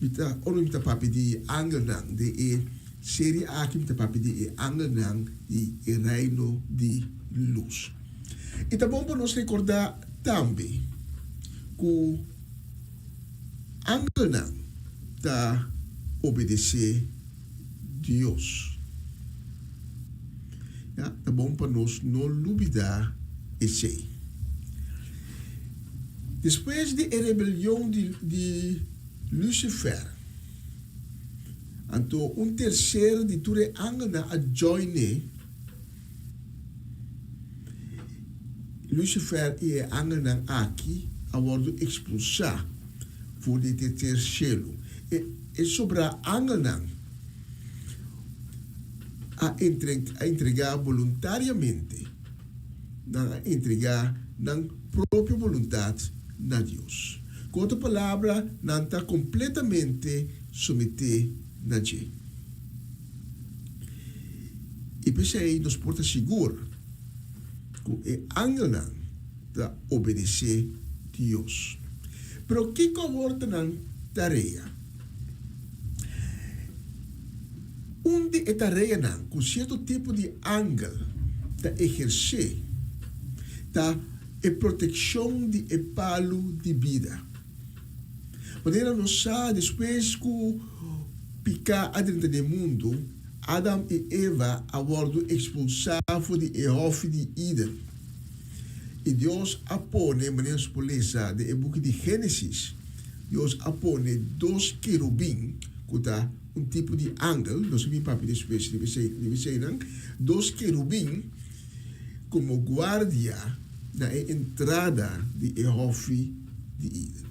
[SPEAKER 8] Mi ta, ora mi ta papia di e angelnan den e serie aki, mi ta papia di e angelnan di e reino di lus. I ta bon pa nos rekordá tambe ku angelnan ta obedesé Dios. Ya, ta bon pa nos no lubidá esei. Despues di e rebelion di di Lucifer, anto un terser di tur e angelnan a join'é. Lucifer i e angelnan aki a wòrdu ekspulsá for di e terser shelu. E e sobrá angelnan a a entregá boluntariamente, nan a entregá nan propio boluntat na Dios. Ku otro palabra, nan ta kompletamente someté na dje. I p'esei nos por ta sigur ku e angelnan ta obedesé Dios. Pero kiko awor ta nan tarea? Un di e tareanan ku sierto tipo di angel ta ehersé ta e protekshon di e palu di bida. Manera nos sa, despues ku piká a drenta den mundu, Adam i Eva a wòrdu ekspulsá for di e hòfi di Eden. I Dios a pone, manera nos por lesa den e buki di Génesis, Dios a pone dos kerubin, ku ta un tipo di angel, nos a bin papia despues riba esei, riba eseinan, dos kerubin komo guardia na e entrada di e hòfi di Eden.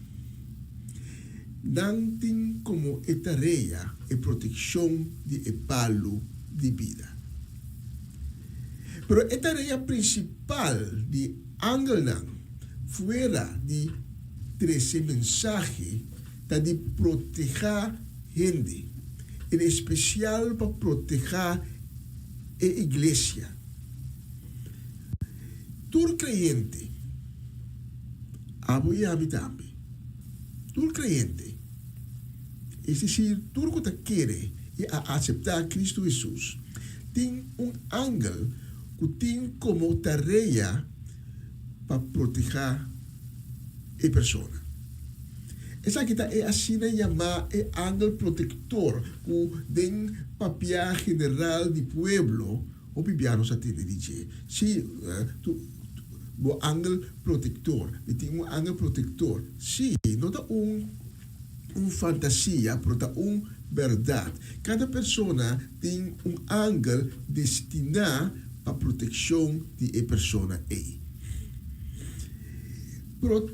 [SPEAKER 8] Nan tin komo e tarea e protekshon di e palu di bida. Pero e tarea prinsipal di angelnan fuera di trese mensahe ta di protehá hende, en espesial pa protehá e iglesia. Tur kreyente, abo i ami tambe, tur kreyente, es desir tur ku ta kere i a aseptá Kristu Hesus, tin un angel ku tin komo tarea pa protehá e persona. Esaki ta e asina yamá e angel protektor ku den papiá general di pueblo hopi bia nos a tende di dje. Sí, tu, bo angel protektor. Mi tin un angel protektor. Sí, no ta un un fantasia, pero ta un bèrdat. Kada persona tin un angel destiná pa protekshon di e persona ei. Pero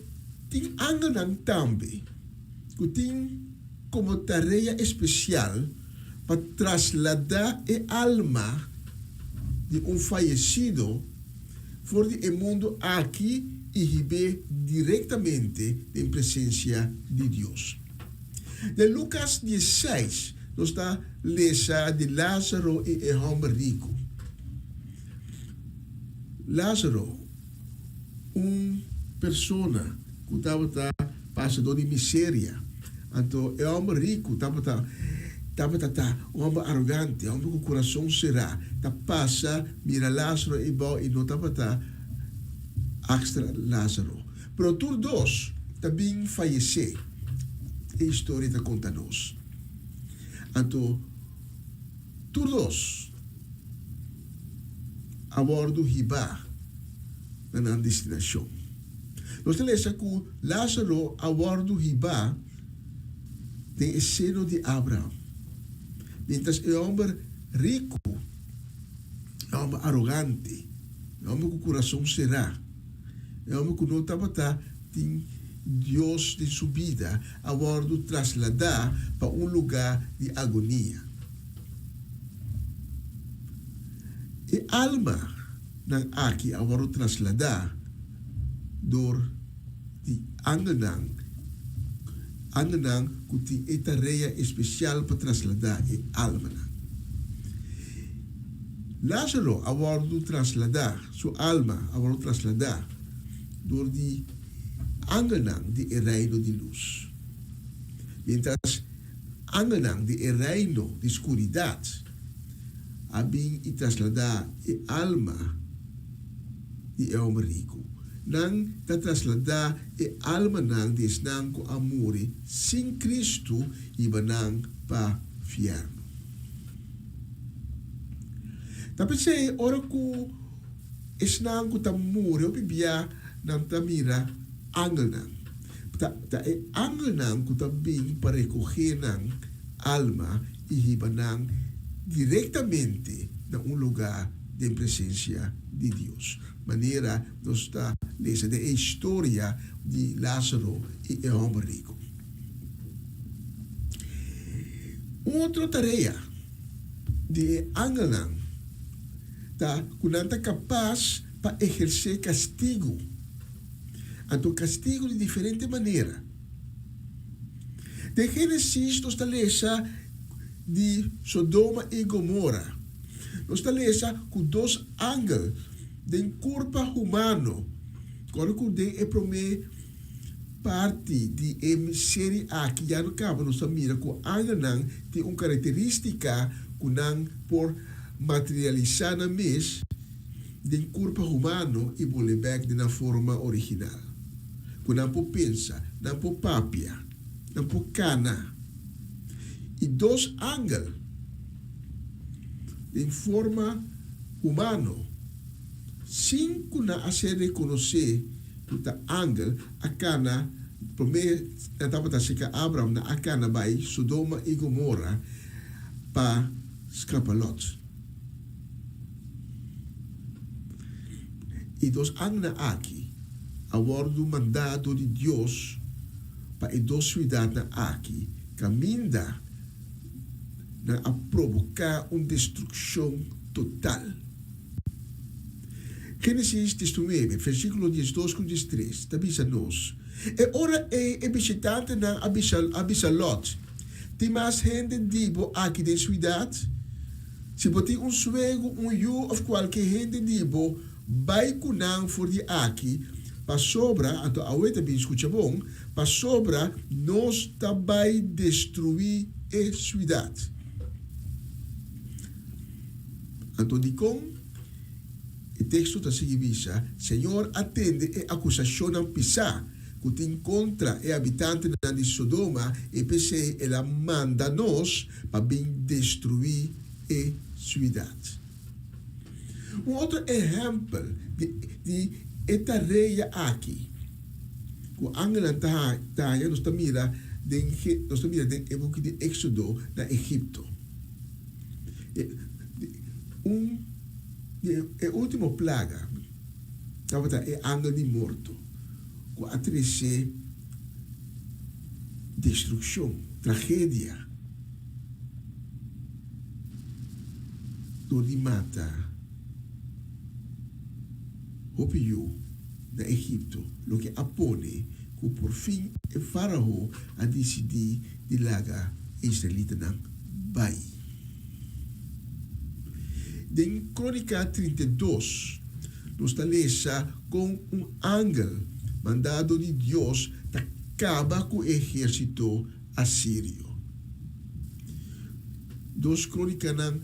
[SPEAKER 8] tin angelnan tambe ku tin komo tarea espesial pa trasladá e alma di un fayesido for di e mundu aki i hib'é direktamente den presensia di Dios. Den Lukas diesseis nos ta lesa di Lázaro i e hòmber riku. Lázaro, un persona ku tabata pasa dor di miseria. Anto e hòmber riku tabata tabata ta un hòmber arogante, un hòmber ku kurason será, ta pasa mira Lázaro eibou i no tabata akstra Lázaro. Pero tur dos ta bin fayesé, e historia ta konta nos. Anto tur dos a wòrdu hibá na nan destinashon. Nos ta lesa ku Lázaro a wòrdu hibá den e seno di Abraham, miéntras e hòmber riku, e hòmber arogante, e hòmber ku kurason será, e hòmber ku no tabata tin Dios den su bida, a wòrdu trasladá pa un lugá di agonia. E alma nan aki a wòrdu trasladá dor di angelnan, angelnan ku tin e tarea espesial pa trasladá e almanan. Lázaro a wòrdu trasladá, su alma a wòrdu trasladá dor di angelnan di e reino di lus, miéntras Angelnan di e reino di skuridat a bin i trasladá e alma di e hòmber riku. Nan ta trasladá e almanan di esnan ku a muri sin Kristu hiba nan pa fièrnu. Ta p'esei ora ku esnan ku ta muri hopi bia nan ta mira angelnan. Ta ta e angelnan ku ta bin pa rekohé nan alma i hiba nan direktamente na un lugá den presensia di Dios, manera nos ta lesa den e historia di Lázaro i e hòmber riku. Un otro tarea di e angelnan ta ku nan ta kapas pa ehersé kastigu. Anto kastigu di diferente manera. Den Génesis nos ta lesa di Sodoma i Gomora. Nos ta lesa ku dos angel den kurpa humano, kòrda ku den e promé parti di e seri aki ya no kaba nos ta mira ku angelnan tin un karakterístika. ku nan por materialisá nan mes den kurpa humano i bolbe bèk den nan forma original. Ku nan por pensa, nan por papia, nan por kana. I dos angel den forma humano, sin ku nan a ser rekonosé ku ta angel, a kana, promé nan tabata serka Abraham, nan a kana bai Sodoma i Gomora pa skapa Lòt. E dos angelnan aki a wòrdu mandá dor di Dios pa e dos siudatnan aki kaminda nan a proboká un destrukshon total. Génesis 19, versíkulo 12 ku 13 ta bisa nos, E ora ei e bishitantenan a bisa a bisa Lòt, Tin mas hende di bo aki den siudat? Si bo tin un suegu, un yu òf kualke hende di bo, bai ku nan for di aki, pasobra, anto awe ta bin skucha bon, pasobra nos ta bai destruí e siudat. Anto dikon? E teksto ta sigui bisa, Señor a tende e akusashonnan pisá ku tin kontra e habitantenan di Sodoma i p'esei el a manda nos pa bin destruí e siudat. Un otro ehèmpel di e tarea aki ku angelnan ta haña nos ta mira den nos ta mira den e buki di Éksodo na Egipto. Un di e último plaga tabata e angel di morto ku a trese destrukshon, tragedia, dor di mata hopi yu na Egipto, loke a pone ku por fin e Fárao a disidí di laga e israelitanan bai. Den Krónika 32, nos ta lesa kon un angel mandá dor di Dios ta kaba ku e ehérsito asirio. Dos Krónikanan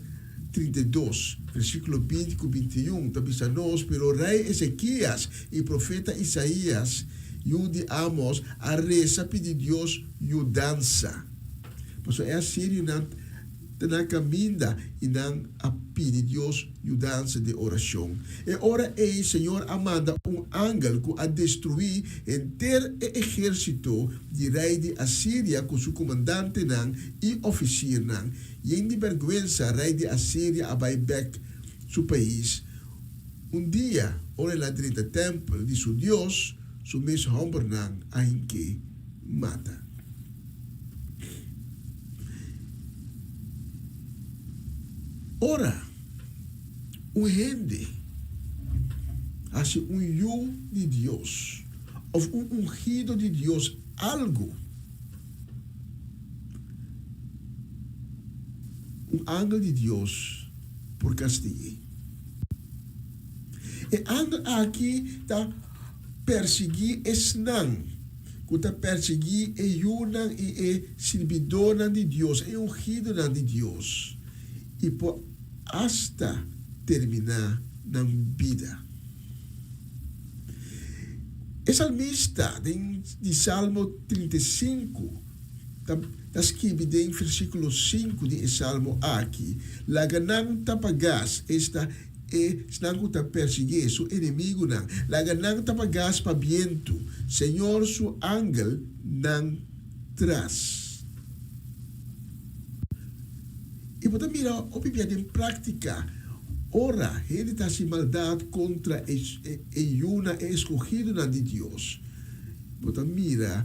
[SPEAKER 8] 32, versíkulo 20 ku 21 ta bisa nos, Pero rei Ezekias i profeta Isaías, yu di Amos, a resa pidi Dios yudansa. Pasobra e asirionan ta na kaminda i nan a pidi Dios yudansa den orashon. E ora ei Señor a manda un angel ku a destruí henter e ehérsito di rei di Asiria ku su komandantenan i ofisirnan. Yen di bèrgwensa rei di Asiria a bai bèk su pais. Un dia, ora el a drenta tèmpel di su dios, su mes hòmbernan a hink'é mata. Ora un hende hasi un yu di Dios òf un ungido di Dios algu, un angel di Dios por kastig'é. E angel aki ta persiguí esnan ku ta persiguí e yunan i e sirbidónan di Dios, e ungidonan di Dios, i por asta terminá nan bida. E salmista den di Salmo 35 ta ta skibi den versíkulo 5 di e salmo aki, Laga nan tapa gas, esta, E esnan ku ta persiguié, su enemigunan, laga nan tapa gas pa bientu, Señor su angel nan tras. I bo ta mira hopi bia den práktika, ora hende ta hasi maldat kontra e e yunan, e eskohidonan di Dios, bo ta mira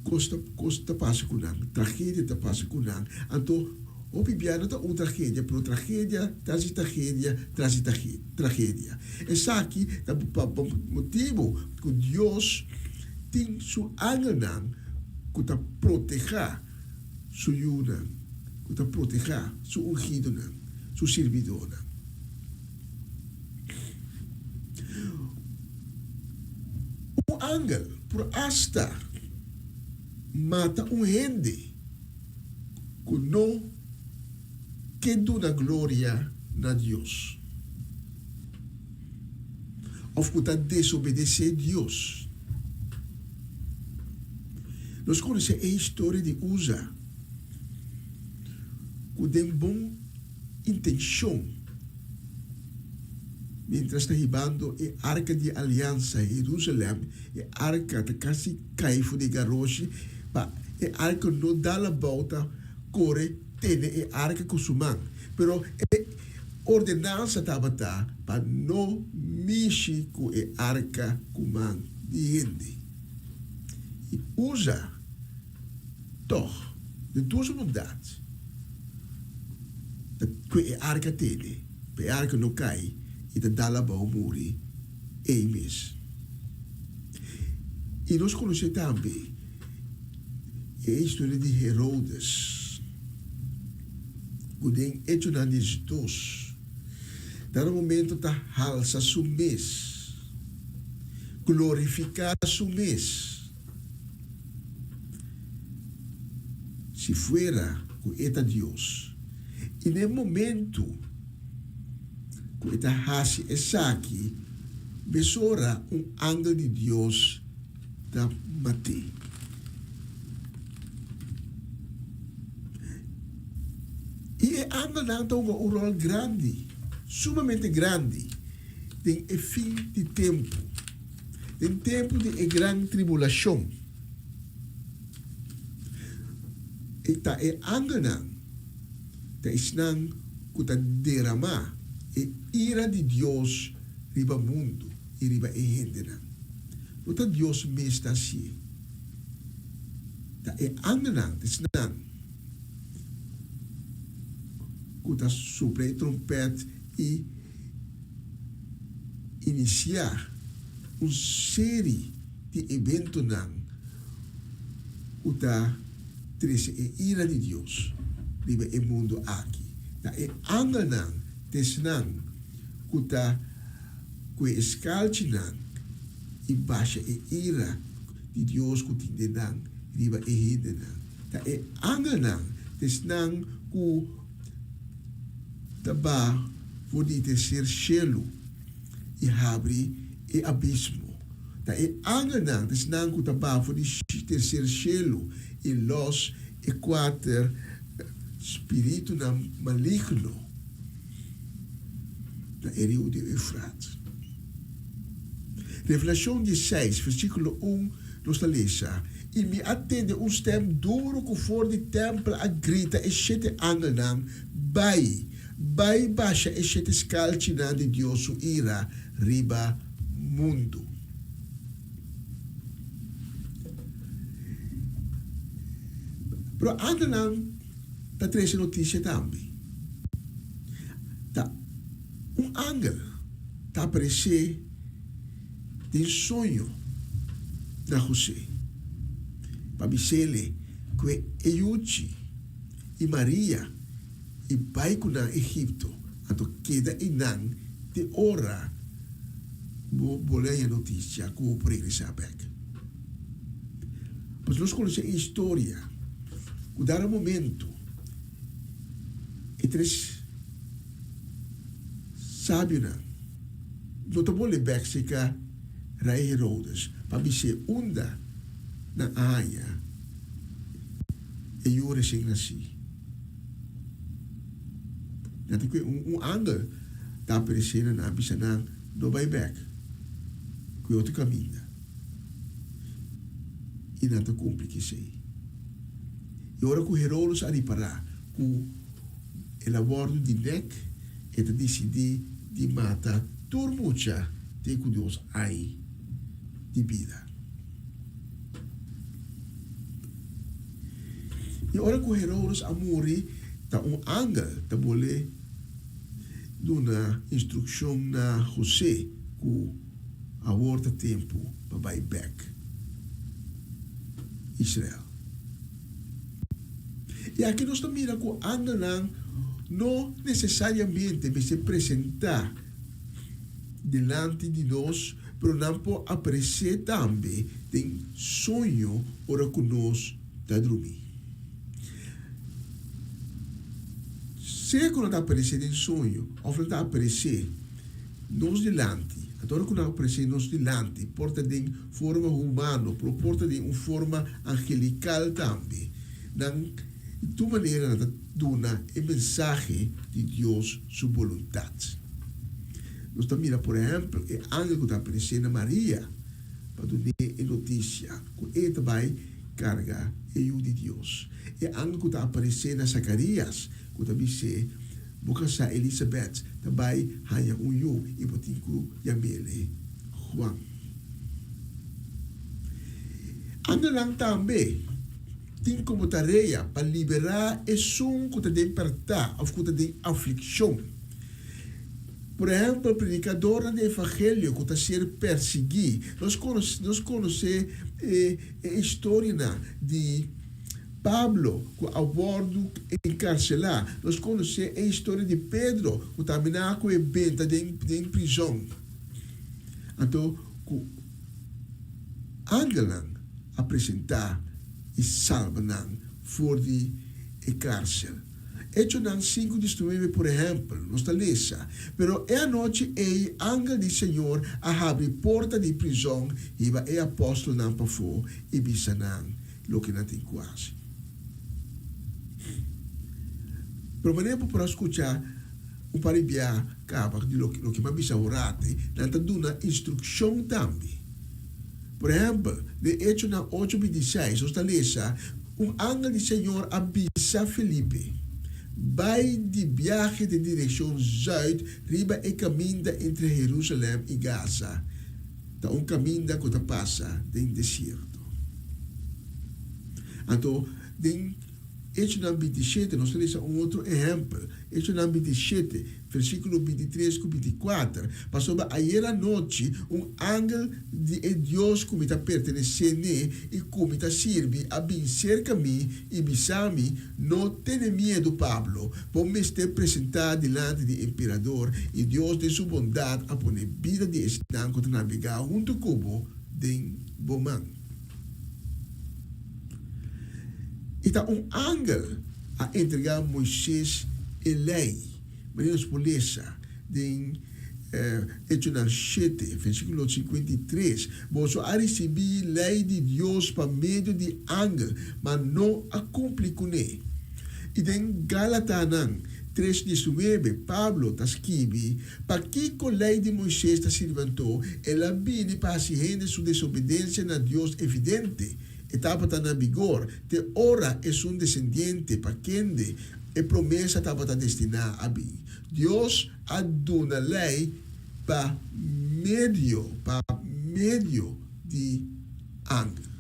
[SPEAKER 8] kos ta kos ta pasa ku nan, tragedia ta pasa ku nan. Anto. Hopi bia no ta un tragedia, pero tragedia tras di tragedia tras di tragedia. Esaki ta pa motibu ku Dios tin su angelnan ku ta protehá su yunan, ku ta protehá su ungidonan, su sirbidónan. Un angel por asta mata un hende. Ku no ke duna gloria na Dios òf ku ta desobedesé Dios. Nos konosé e historia di Uza ku den bon intenshon miéntras ta hibando e Arka di Aliansa Herusalèm, e arka ta kasi kai for di e garoshi pa e arka no dal abou ta kore tene e arka ku su man. Pero e ordenansa tabata pa no mishi ku e arka ku man di hende. I Uza tòg den tur su bondat ta kue e arka tene pa e arka no kai i ta dal abou muri ei mes. I nos konosé tambe e historia di Herodes, ku den Echonan 12, dado momento ta halsa su mes, glorifiká su mes. Si fuera ku e ta Dios. I na e momento ku e ta hasi esaki, mesora un angel di Dios ta mat'é. I e angelnan ta hunga un ròl grandi, sumamente grandi, den e fin di tempu, den tempu di e gran tribulashon. E ta e angelnan ta esnan ku ta deramá e ira di Dios riba mundu i riba e hendenan. No ta Dios mes ta hasié. Ta e angelnan ta esnan ku ta supla e trompèt i inisiá un seri di eventonan ku ta trese e ira di Dios riba e mundu aki. Ta e angelnan ta esnan ku ta kue e skalchinan i basha e ira di Dios ku tin den nan riba e hendenan. Ta e angelnan ta esnan ku ta ba for di e terser shelu i habri e abismo. Ta e angelnan, ta esnan ku ta bafo di terser shelu i lòs e kuater spiritunan maligno na e riu di Eufrat. Revelashon diesseis, versíkulo un, nos ta lesa, I mi a tende un stèm duru ku for di tèmpel a grita e shete angelnan, Bai, bai basha e shete skalchinan di Dios su ira riba mundu. Pero angelnan ta trese notisia tambe. Ta un angel ta aparesé den soño na José pa bis'ele ku e yuchi i Maria i bai ku nan Egipto, anto keda einan te ora bo bo lei e notisia ku bo por regresá bèk. Pues nos konosé e historia ku dado momento e tres sabionan no ta bolbe bèk serka rei Herodes pa bis'é unda nan a haña e yu resien nasí. Nan ta kue un un angel ta aparesé na nan bisa nan, No bai bèk, kue otro kaminda. I nan ta kumpli ku esei. I ora ku Herodes a ripará ku el a wòrdu di nèk, e ta disidí di mata tur mucha te ku Dios ai di bida. I ora ku Herodes a muri, ta un angel ta bole duna instrukshon na José ku awor ta tempu pa bai bèk Israel. I aki nos ta mira ku angelnan no nesesariamente mester presentá dilanti di nos, pero nan por aparesé tambe den soño ora ku nos ta drumí. Sea ku nan ta aparesé den soño òf nan ta aparesé nos dilanti, anto ora ku nan aparesé nos dilanti por ta den forma humano, pero por ta den un forma angelikal tambe. Nan di tur manera nan ta duna e mensahe di Dios su boluntat. Nos ta mira por ehèmpel e angel ku ta aparesé na Maria pa dun'é e notisia ku e ta bai karga e Yu di Dios. E angel ku ta aparesé na Zakarias ku ta bis'é, Bo kasá Elisabèt ta bai haña un yu i bo tin ku yam'é Juan. Angelnan tambe tin komo tarea pa liberá esun ku ta den pèrtá òf ku ta den aflikshon. Por ehèmpel, predikadornan di evangelio ku ta ser persiguí. Nos konosé, nos konosé e e historianan di Pablo ku a wòrdu enkarselá. Nos konosé e historia di Pedro ku tambe nan a kohe benta den den prizòn. Anto ku angelnan a presentá i salba nan for di e karsel. Echonan sinku diesnuebe, por ehèmpel, nos ta lesa, Pero e anochi ei angel di Señor a habri porta di prizòn, hiba e apòstelnan pafó i bisa nan loke nan tin ku hasi. Pero manera bo por a skucha un par di bia kaba di loke mi a bisa horati, nan ta duna instrukshon tambe. Por ehèmpel, den Echonan ocho bintiseis nos ta lesa, Un angel di Señor a bisa Felipe, Bai di biahe den direkshon zùit riba e kaminda entre Herusalèm i Gaza. Ta un kaminda ku ta pasa den desierto. Anto, den Echonan bintishete nos ta lesa un otro ehèmpel. Echonan bintishete, versíkulo bintitres ku bintikuater, Pasobra ayer anochi un angel di e Dios ku mi ta pertenesé n'e i ku mi ta sirbi a bin serka mi i bisa mi, No tene miedu, Pablo, bo mester presentá dilanti di emperador, i Dios den su bondat a pone bida di esnan ku ta nabegá huntu ku bo den bo man. I ta un angel a entregá Moises e Lei, manera nos por lesa den Echonan shete, versíkulo 53, Boso a risibí Lei di Dios pa medio di angel, ma no a kumpli kuné. I den Galatanan tres diesnuebe, Pablo ta skibi, Pakiko Lei di Moises ta sirbi anto? El a bini pa hasi hende su desobedensia na Dios evidente. E tabata na bigor te ora esun desendiente pa kende e promesa tabata destiná a bin. Dios a duna Lei pa medio pa medio di angel.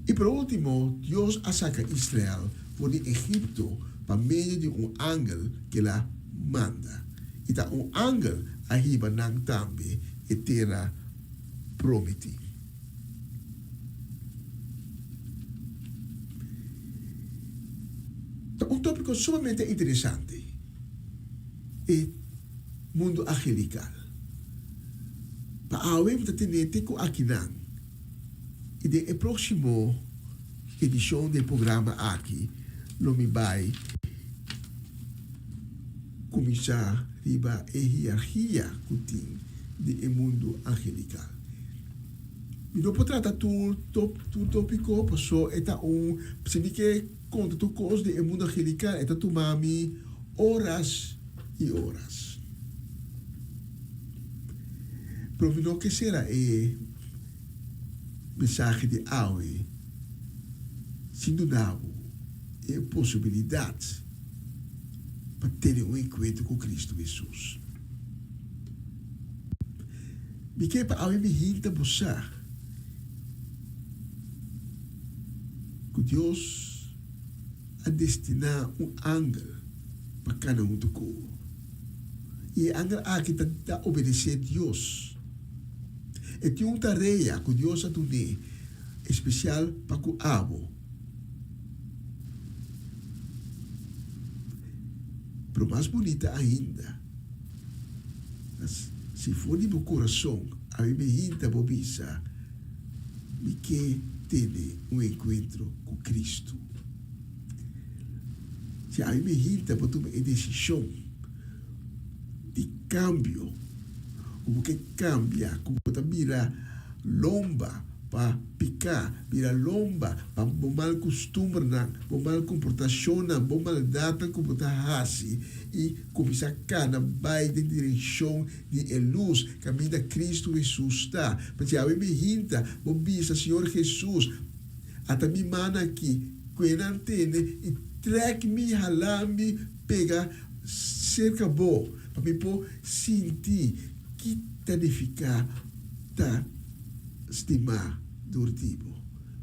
[SPEAKER 8] I por último, Dios a saka Israel for di Egipto pa medio di un angel ku el a manda. I ta un angel a hiba nan tambe e tera promití. Ta un tópiko sumamente interesante, e mundu angelikal. Pa awe mi ta tene te ku akinan i den e próksimo edishon di e programa aki lo mi bai kuminsá riba e hierargia ku tin di e mundu angelikal. Mi no por trata tur tur tópiko paso e ta un si mi ke konta tur kos di e mundu angelikal e ta tuma mi oras i oras. Pero mi no ke sera e mensahe di awe sin duna bo e posibilidat pa tene un enkuentro ku Kristu Hesus. Mi ke pa awe mi hinta bo sa ku Dios a destiná un angel pa kana huntu ku bo. I e angel aki ta ta obedesé Dios. E tin un tarea ku Dios a dun'é espesial pa ku abo. Pero mas bunita ainda, si for di bo kurason abi mi hinta bo bisa, Mi ke tene un enkuentro ku Kristu. Si awe mi hinta bo tuma e desishon di kambio, ku bo ke kambia, ku bo ta bira lomba pa piká, bira lomba pa bo mal kustumbernan, bo mal komportashonnan, bo maldatnan ku bo ta hasi i kuminsá kana bai den direkshon di e lus kaminda Kristu Hesus ta. Pasobra awe mi hinta bo bisa, Señor Hesus, Ata mi man aki, kue nan tene i trek mi, hala mi pega serka bo, pa mi por sinti ki ta nifiká ta stimá dor di bo.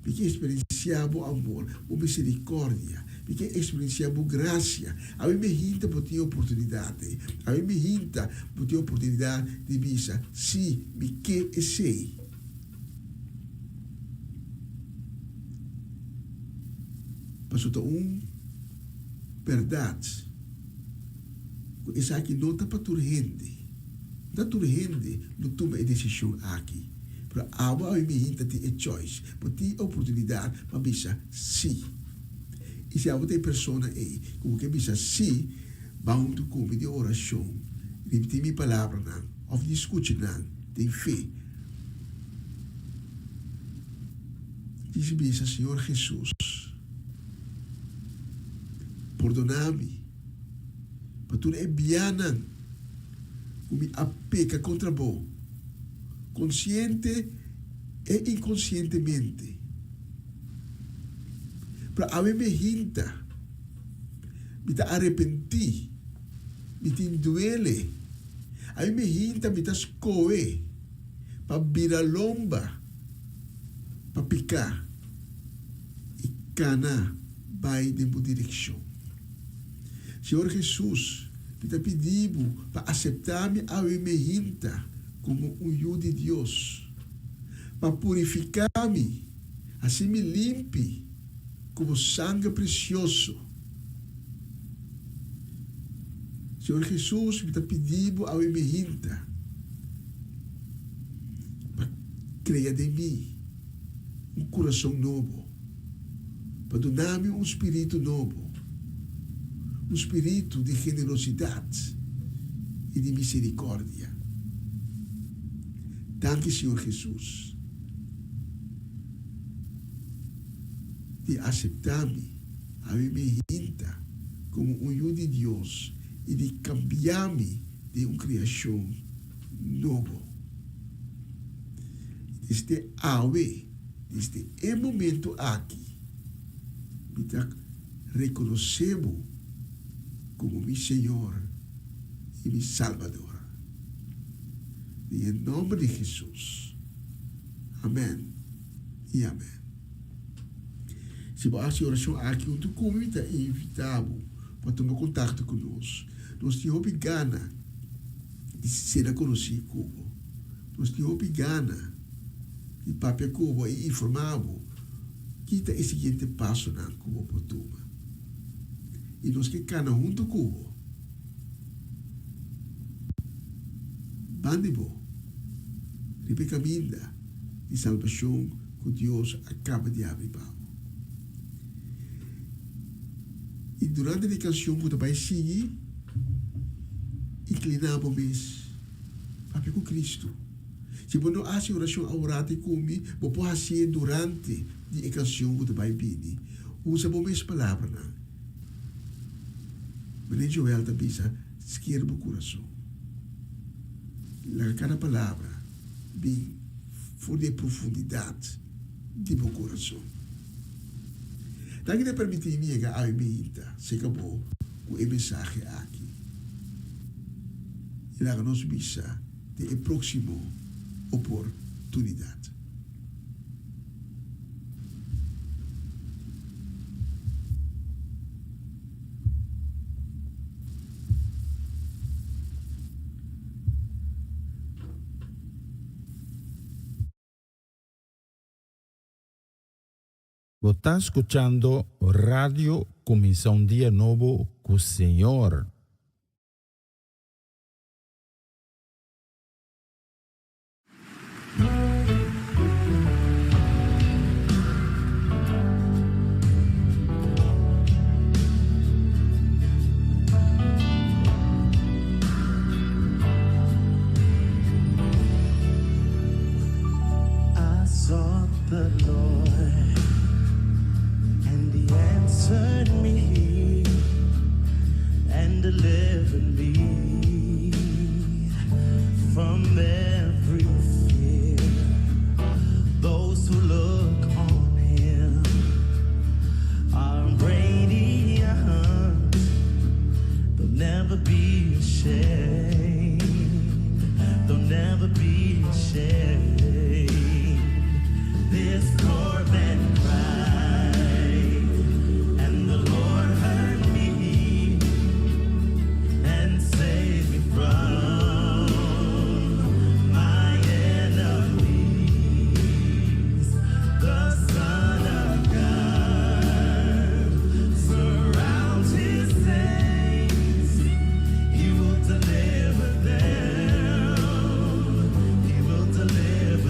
[SPEAKER 8] Mi ke eksperensiá bo amor, bo miserikòrdia. Mi ke eksperensiá bo grasia. Awe mi hinta bo tin e oportunidat ei. Awe mi hinta bo tin e oportunidat di bisa, Sí, mi ke esei. Pasobra ta un bèrdat ku esaki no ta pa tur hende. No ta tur hende lo tuma e desishon aki. Pero abo awe mihin ta tin e choice, bo tin e oportunidat pa bisa sí. I si abo ta e persona ei ku bo ke bisa sí, ban huntu ku mi den orashon, ripití mi palabranan òf di skucha nan den fe. Dici bisa, Señor Jesús, pordona mi pa tur e bianan cu mi a peca contra Bo, consciente e inconcientemente. Pero awe mi hinta, mi ta arepenti, mi tin duele. Awe mi hinta mi ta scohe pa bira lomba pa piká i kana bai den bo direkshon. Señor Hesus, mi ta pidi bo pa aseptá mi awe mehinta komo un yu di Dios, pa purifiká mi, hasi mi limpi ku bo sanger presioso. Señor Hesus, mi ta pidi bo awe mehinta pa krea den mi un kurason nobo, pa duna mi un spiritu nobo, un spiritu di generosidat i di miserikòrdia. Danki, Señor Hesus, di aseptá mi awe mehinta komo un yu di Dios i di kambia mi den un kreashon nobo. Desde awe, desde e momento aki, mi ta rekonosé bo komo mi Señor i mi Salbador. Den e nòmber di Hesus. Amèn i amèn. Si bo hasi orashon aki huntu ku mi, mi ta invitá bo pa tuma kontakto ku nos. Nos tin hopi gana di sera konosí ku bo. Nos tin hopi gana di papia ku bo i informá bo ki ta e siguiente pasonan ku bo por tuma. I nos ke kana huntu ku bo. Ban di bo riba e kaminda di salbashon ku Dios a kaba di habri pa bo. I durante di kanshon ku ta bai sigui, inkliná bo mes, papia ku Kristu. Si bo no hasi orashon aworati ku mi, bo por hasié durante di e kanshon ku ta bai bini. Usa bo mes palabranan. Meneer Joel ta bisa, Sker bo kurason. Laga kada palabra bin for di e profundidat di bo kurason. Danki di a permití mi yega awe meinta serka bo ku e mensahe aki. I laga nos bisa den e próksimo oportunidat.
[SPEAKER 3] Bo ta scuchando Radio Cuminsa un Dia Nobo cu Señor.
[SPEAKER 11] be ashamed. This poor man cried, and the Lord heard me and saved me from my enemies. The Son of God surrounds his saints. He will deliver them. He will deliver.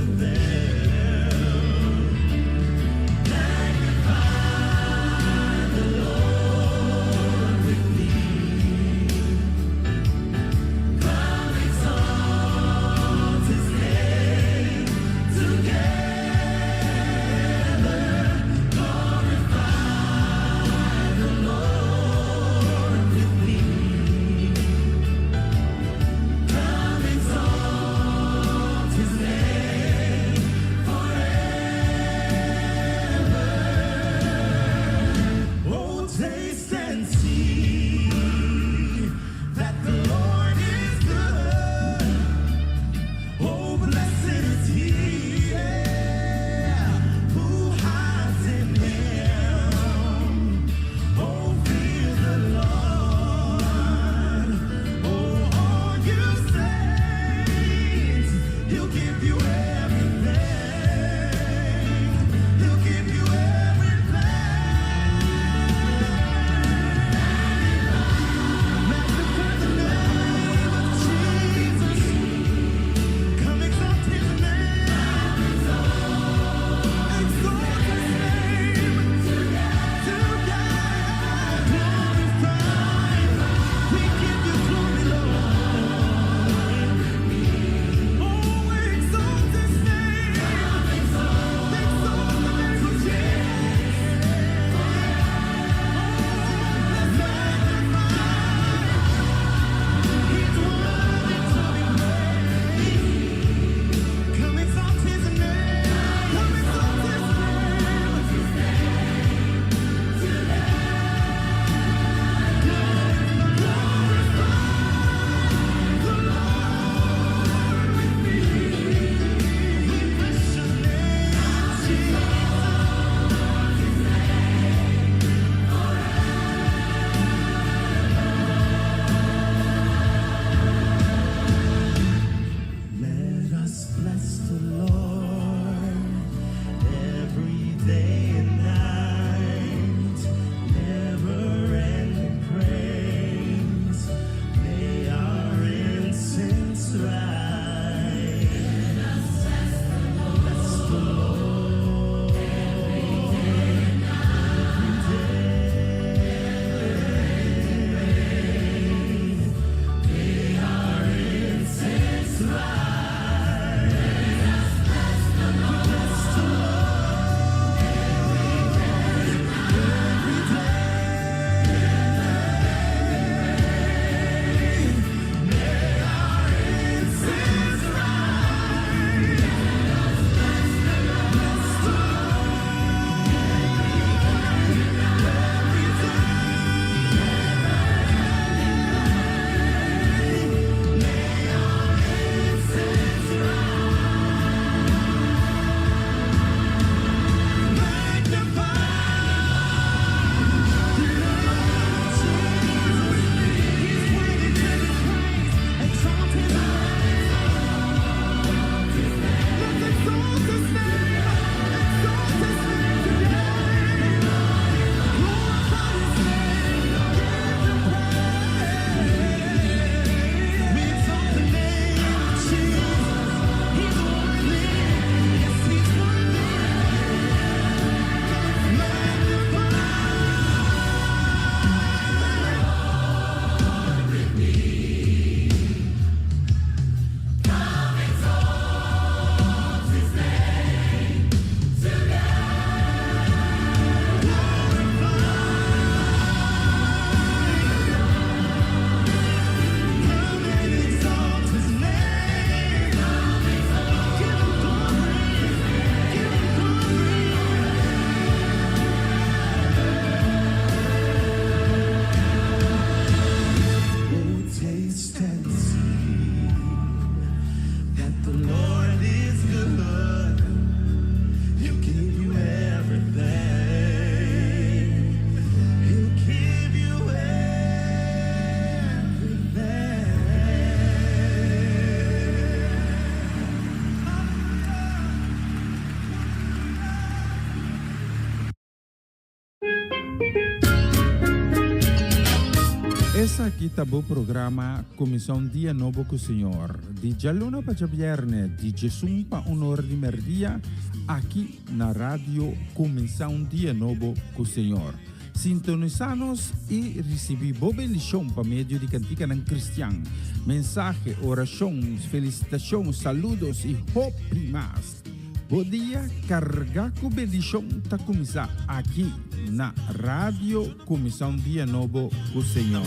[SPEAKER 3] Esaki ta bo programa Kuminsá un Dia Nobo ku Señor, di djaluna pa djabièrnè di djesun pa un or di mèrdia, aki na Radio Kuminsá un Dia Nobo ku Señor. Sintonisá nos i risibí bo bendishon pa medio di kantikanan kristian, mensahe, orashon, felisitashon, saludos i hopi mas. Bo dia kargá ku bendishon ta kuminsá aki na Radio Kuminsá un Dia Nobo ku Señor.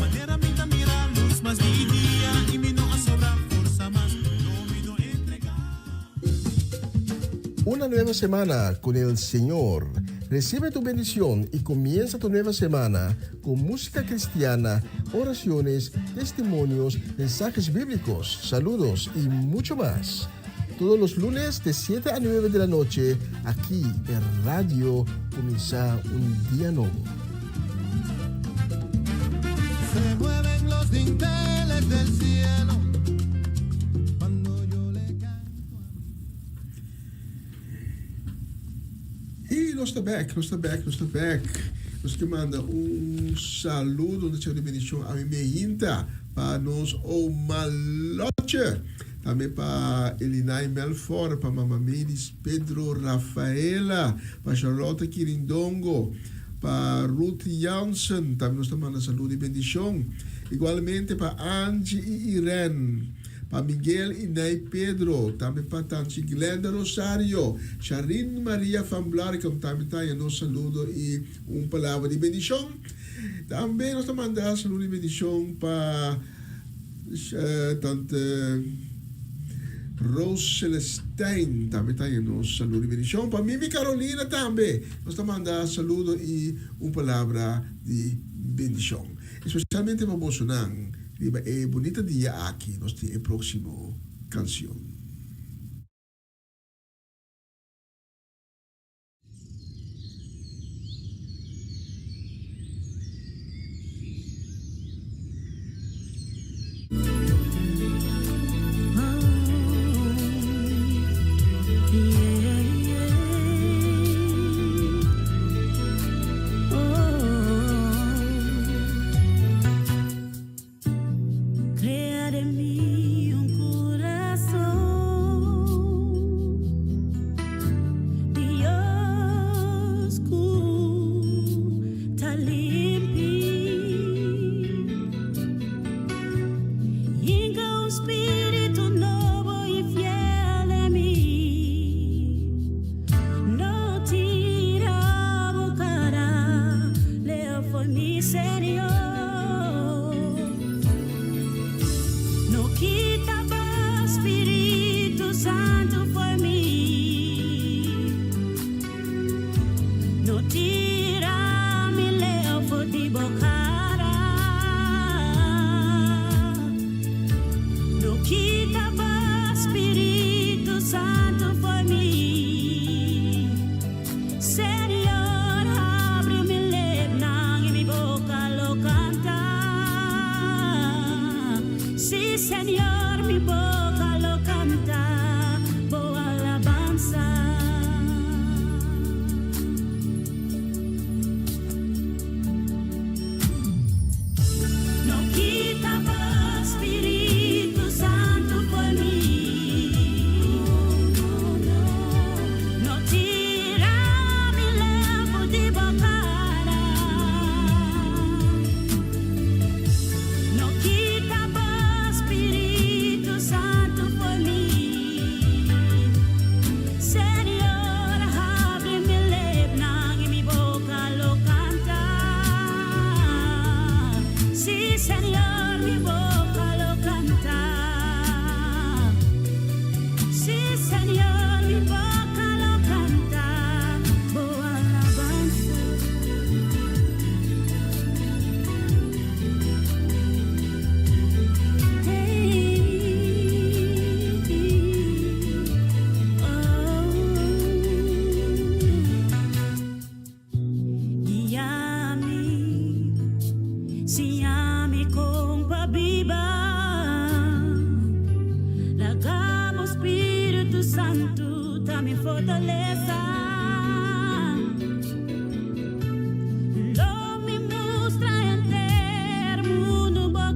[SPEAKER 8] Una nueva semana con el Señor. Recibe tu bendición y comienza tu nueva semana con música cristiana, oraciones, testimonios, mensajes bíblicos, saludos y mucho más. Todos los lunes de 7 a 9 de la noche, aquí en Radio Comienza un Día Nuevo.
[SPEAKER 4] Se mueven los dinteles del cielo cuando yo le canto.
[SPEAKER 8] I nos ta bek, nos ta bek, nos ta bek. Nos ke manda un saludo, un deseo di bendicion a mi mehinta pa nos oma Lotje. Tambe pa Elinay Melfor, pa Mama Medis Pedro Rafaela, pa Charlotte Kirindongo, pa Ruth Jansen, tambe nos ta manda saludo y bendicion. Igualmente pa Angie y Irene, pa Miguel y Ney Pedro, tambe pa Tanchi Glenda Rosario, Sharin Maria van Blaricum tambe ta haña nos saludo y un palabra di bendicion. Tambe nos ta manda saludo y bendicion pa Tante Rose Celestijn tambe ta haña nos saludo y bendicion. Pa Mimi Carolina tambe nos ta manda saludo y un palabra di bendicion. Especialmente pa bosonan riba e bunita dia aki nos tin e proximo cancion.
[SPEAKER 2] Crea den mi un curason, Dios cu ta limpi. Hinca un spiritu nobo y fiel den mi. No tira bo cara leu for mi, Señor. No kita bo Spiritu Santu for mi. No tira mi leu for di bo cara. No kita bo Spiritu Santu for mi. Señor, habri mi lepnan i mi boca lo canta. Sí, Señor, mi boca lo canta bo alabansa. No kita bo Spiritu Santu for mi. No tira mi leu for di bo cara. No kita bo Spiritu Santu for mi. Señor, habri mi lepnan i mi boca lo canta. Sí, Señor, mi boca lo canta. Sí, Señor, mi boca lo canta. Bo alabansa. Hey, oh. Guia mi, siña mi con pa biba. Laga bo Spiritu Santu ta mi fortalesa. Lo mi mustra henter mundu bo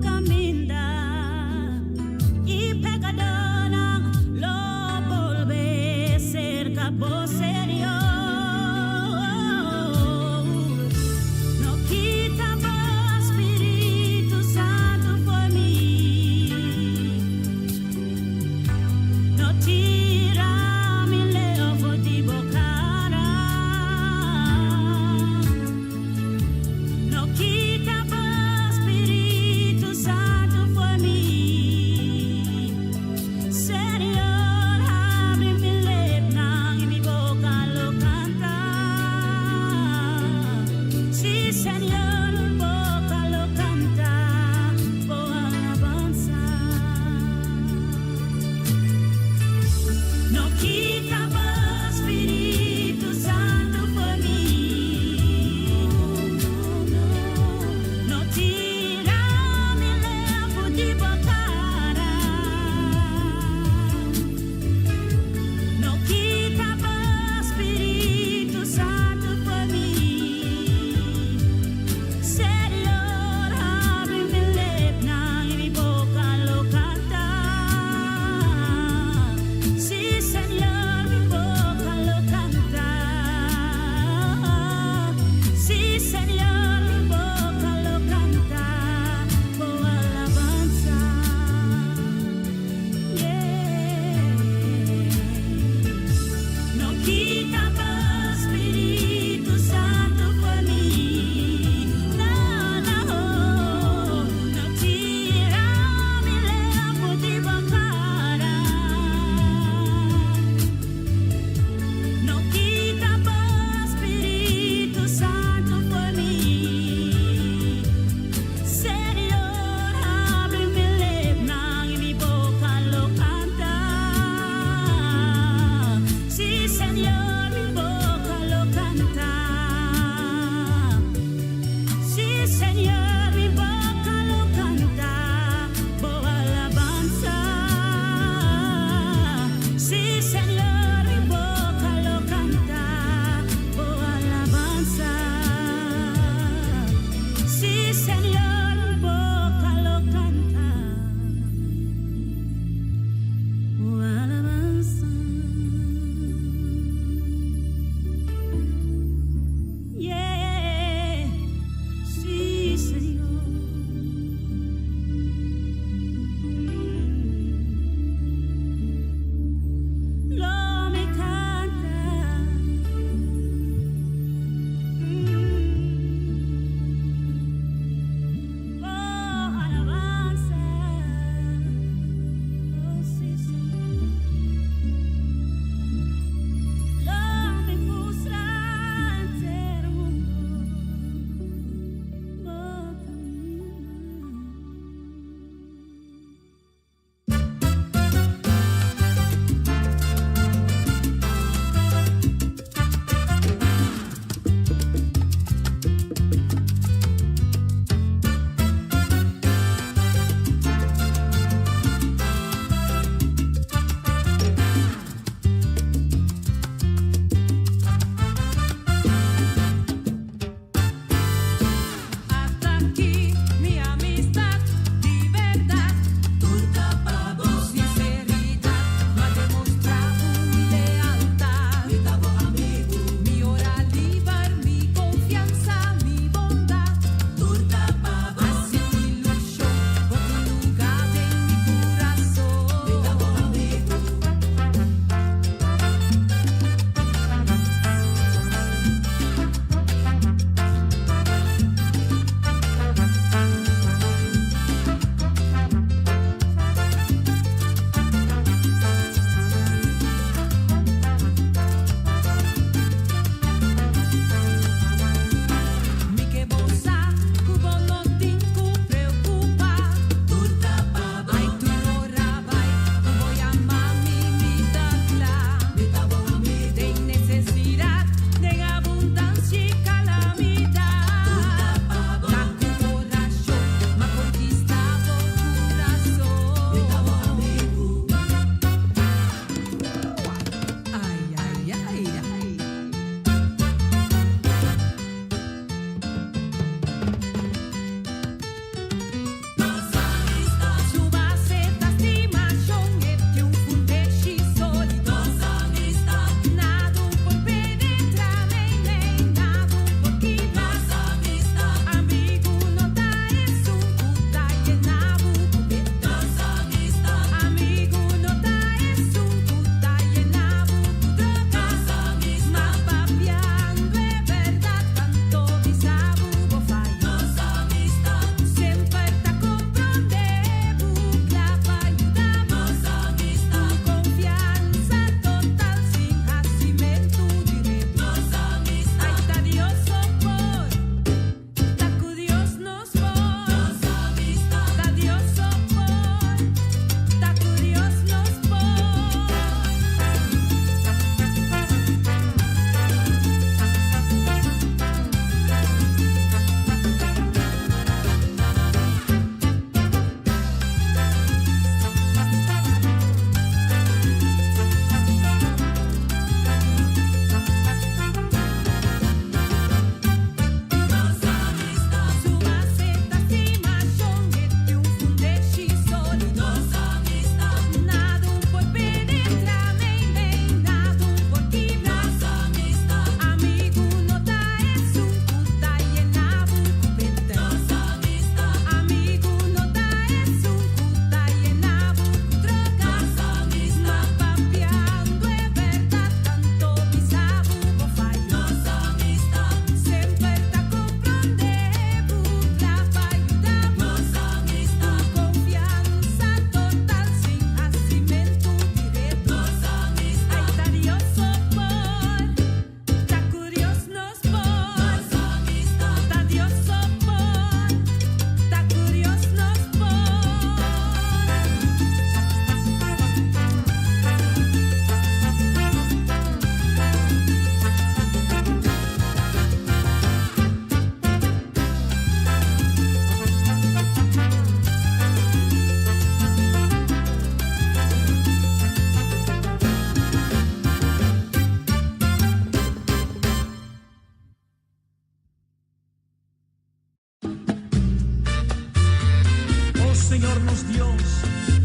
[SPEAKER 5] Señor nos Dios,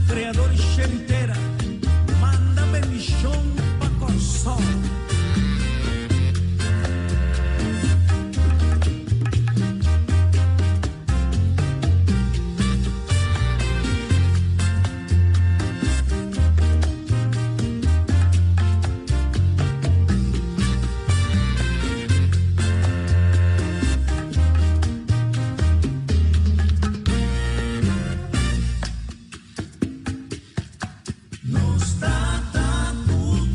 [SPEAKER 5] Creador di shelu i tera, manda bendishon pa Kòrsou. Nos Tata ku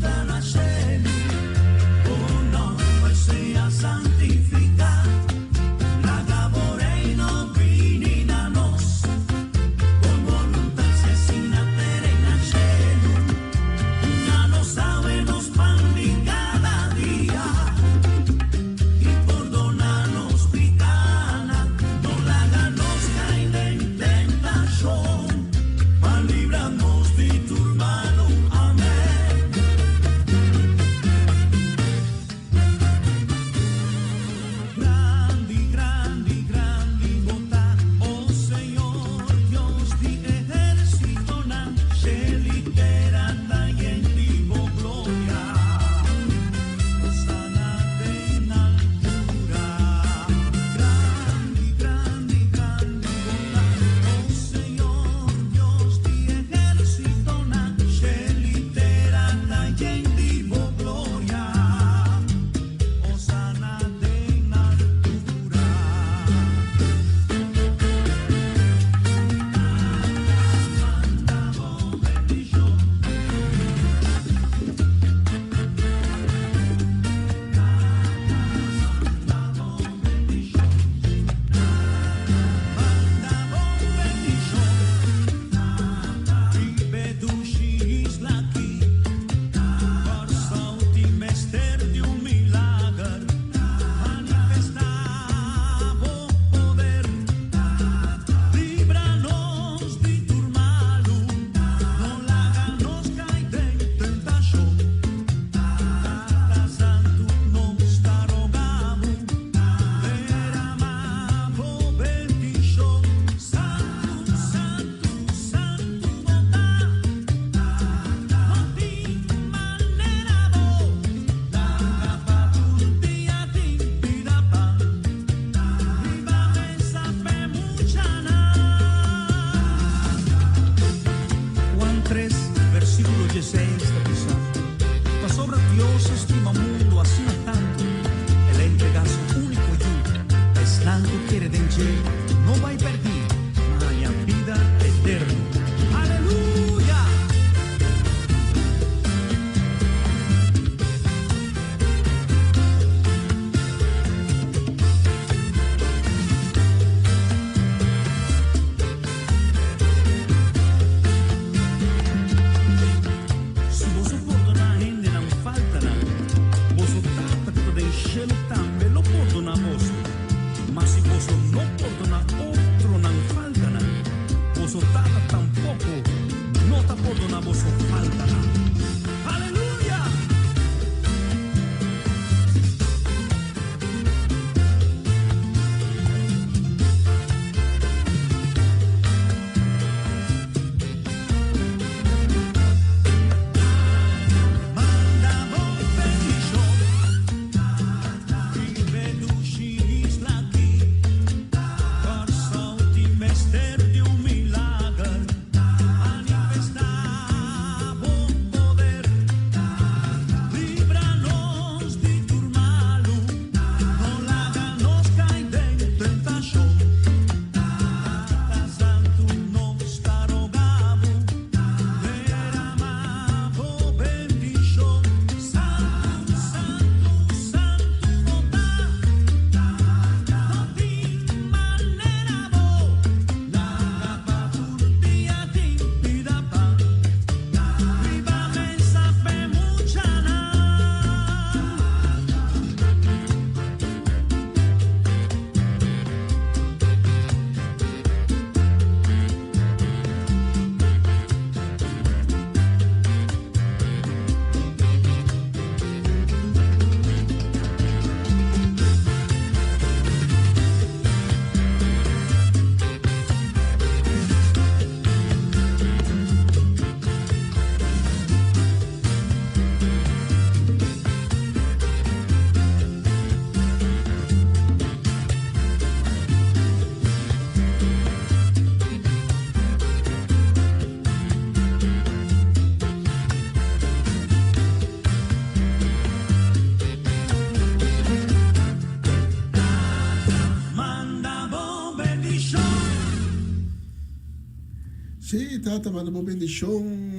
[SPEAKER 8] Sí, Tata, manda bo bendishon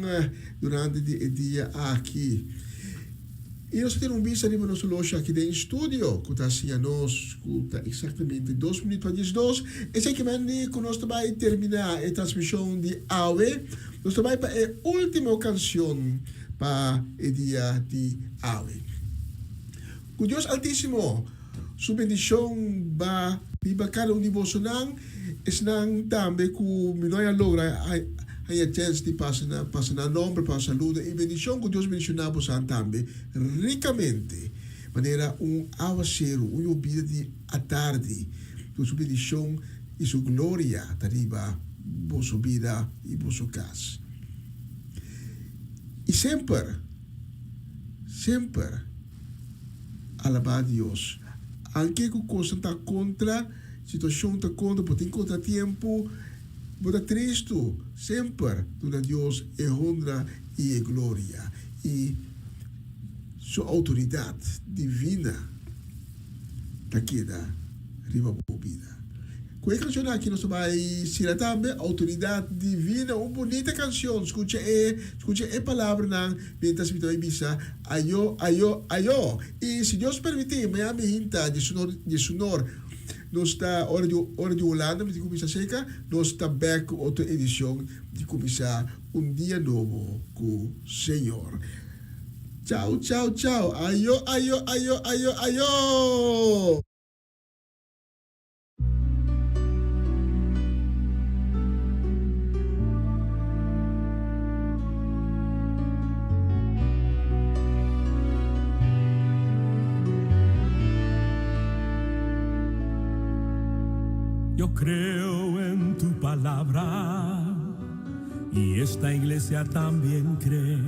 [SPEAKER 8] durante di e dia aki. I nos a tene un bista riba nos oloshi aki den studio ku ta siña nos ku ta eksaktamente dos minüt pa diesdos. Esei ke men di ku nos ta bai terminá e transmishon di awe. Nos ta bai pa e último kanshon pa e dia di awe. Ku Dios Altísimo su bendishon ba riba kada un di bosonan, esnan tambe ku mi no a logra haña chèns di pasa na pasa nan nòmber pa saludo i bendishon ku Dios bendishoná bosan tambe rikamente manera un awaseru, un yobida di atardi ku su bendishon i su gloria ta riba boso bida i boso kas. I semper, semper alabá Dios. Anke ku kosnan ta kontra, situashon ta kontra, bo tin kontratiempo, bo ta tristu, semper duna Dios e honra i e gloria i Su outoridat divina ta keda riba bo bida. Ku e kanshon aki nos ta bai sira tambe, Outoridat Divina, un bunita kanshon. Skucha e, skucha e palabranan mientras mi ta bai bisa ayo, ayo, ayo. I si Dios permití, mañana mi hinta diesunor, diesunor nos ta ora di ora di Hulanda mi tin kuminsá seka, nos ta bèk ku otro edishon di kuminsá un dia nobo ku Señor. Chau, chau, chau. Ayo, ayo, ayo, ayo, ayo.
[SPEAKER 10] Yo creo en tu palabra y esta iglesia también cree.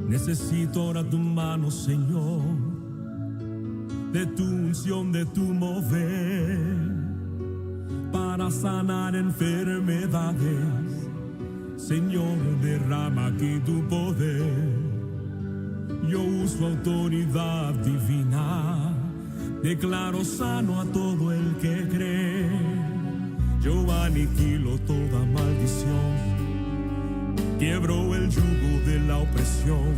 [SPEAKER 10] Necesito ahora tu mano, Señor, de tu unción, de tu mover, para sanar enfermedades. Señor, derrama aquí tu poder. Yo uso autoridad divina, declaro sano a todo el que cree. Yo aniquilo toda maldición, quiebro el yugo de la opresión,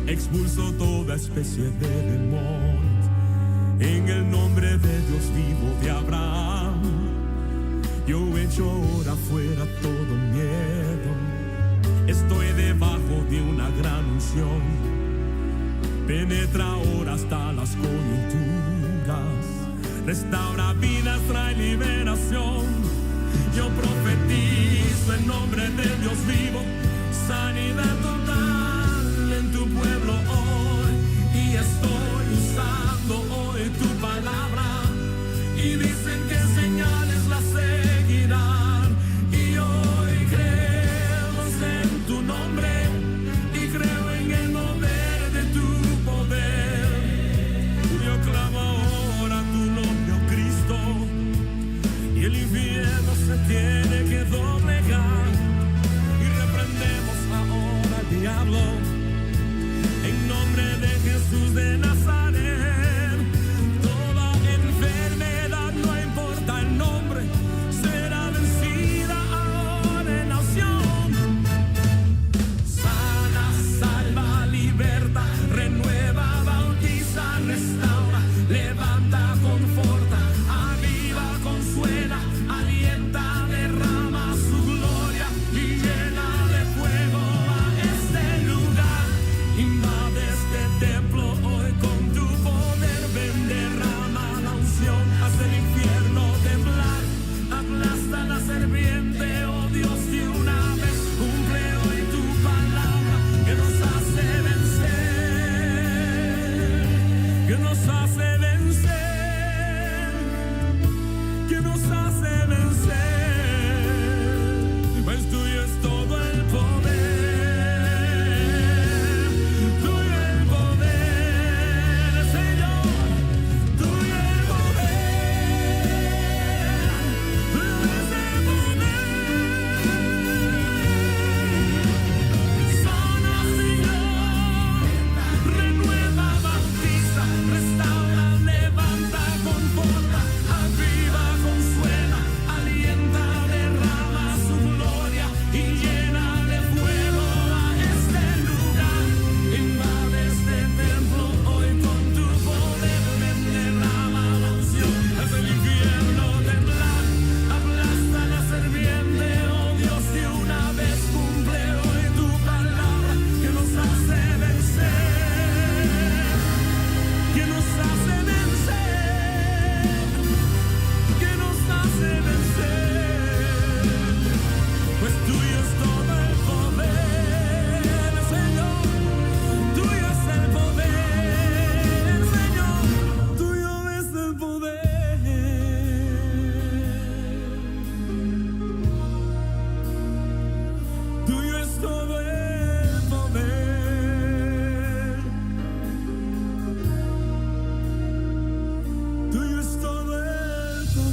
[SPEAKER 10] expulso toda especie de demonio. En el nombre de Dios vivo de Abraham, yo echo ahora fuera todo miedo. Estoy debajo de una gran unción. Penetra ahora hasta las coyunturas. Restaura vidas, trae liberación. Yo profetizo en nombre de Dios vivo. Sanidad total en tu pueblo hoy. Y estoy usando hoy tu palabra. Y dicen que señales la seguirán. Y hoy creemos en tu nombre. Y creo en el mover de tu poder. Yo clamo ahora tu nombre, oh Cristo. Y el infierno se tiene que doblegar. Y reprendemos ahora al diablo. En nombre de Jesús de Nazaret. Toda enfermedad, no importa el nombre, será vencida ahora en la unción. Sana, salva, liberta, renueva, bautiza, restaura, levanta, conforta, aviva, consuela, alienta, derrama su gloria y llena de fuego a este lugar. Invade este templo hoy con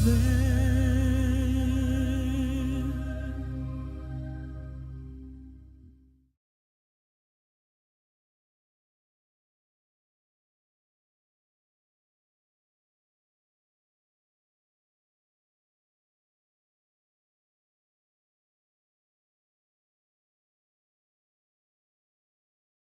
[SPEAKER 11] poder.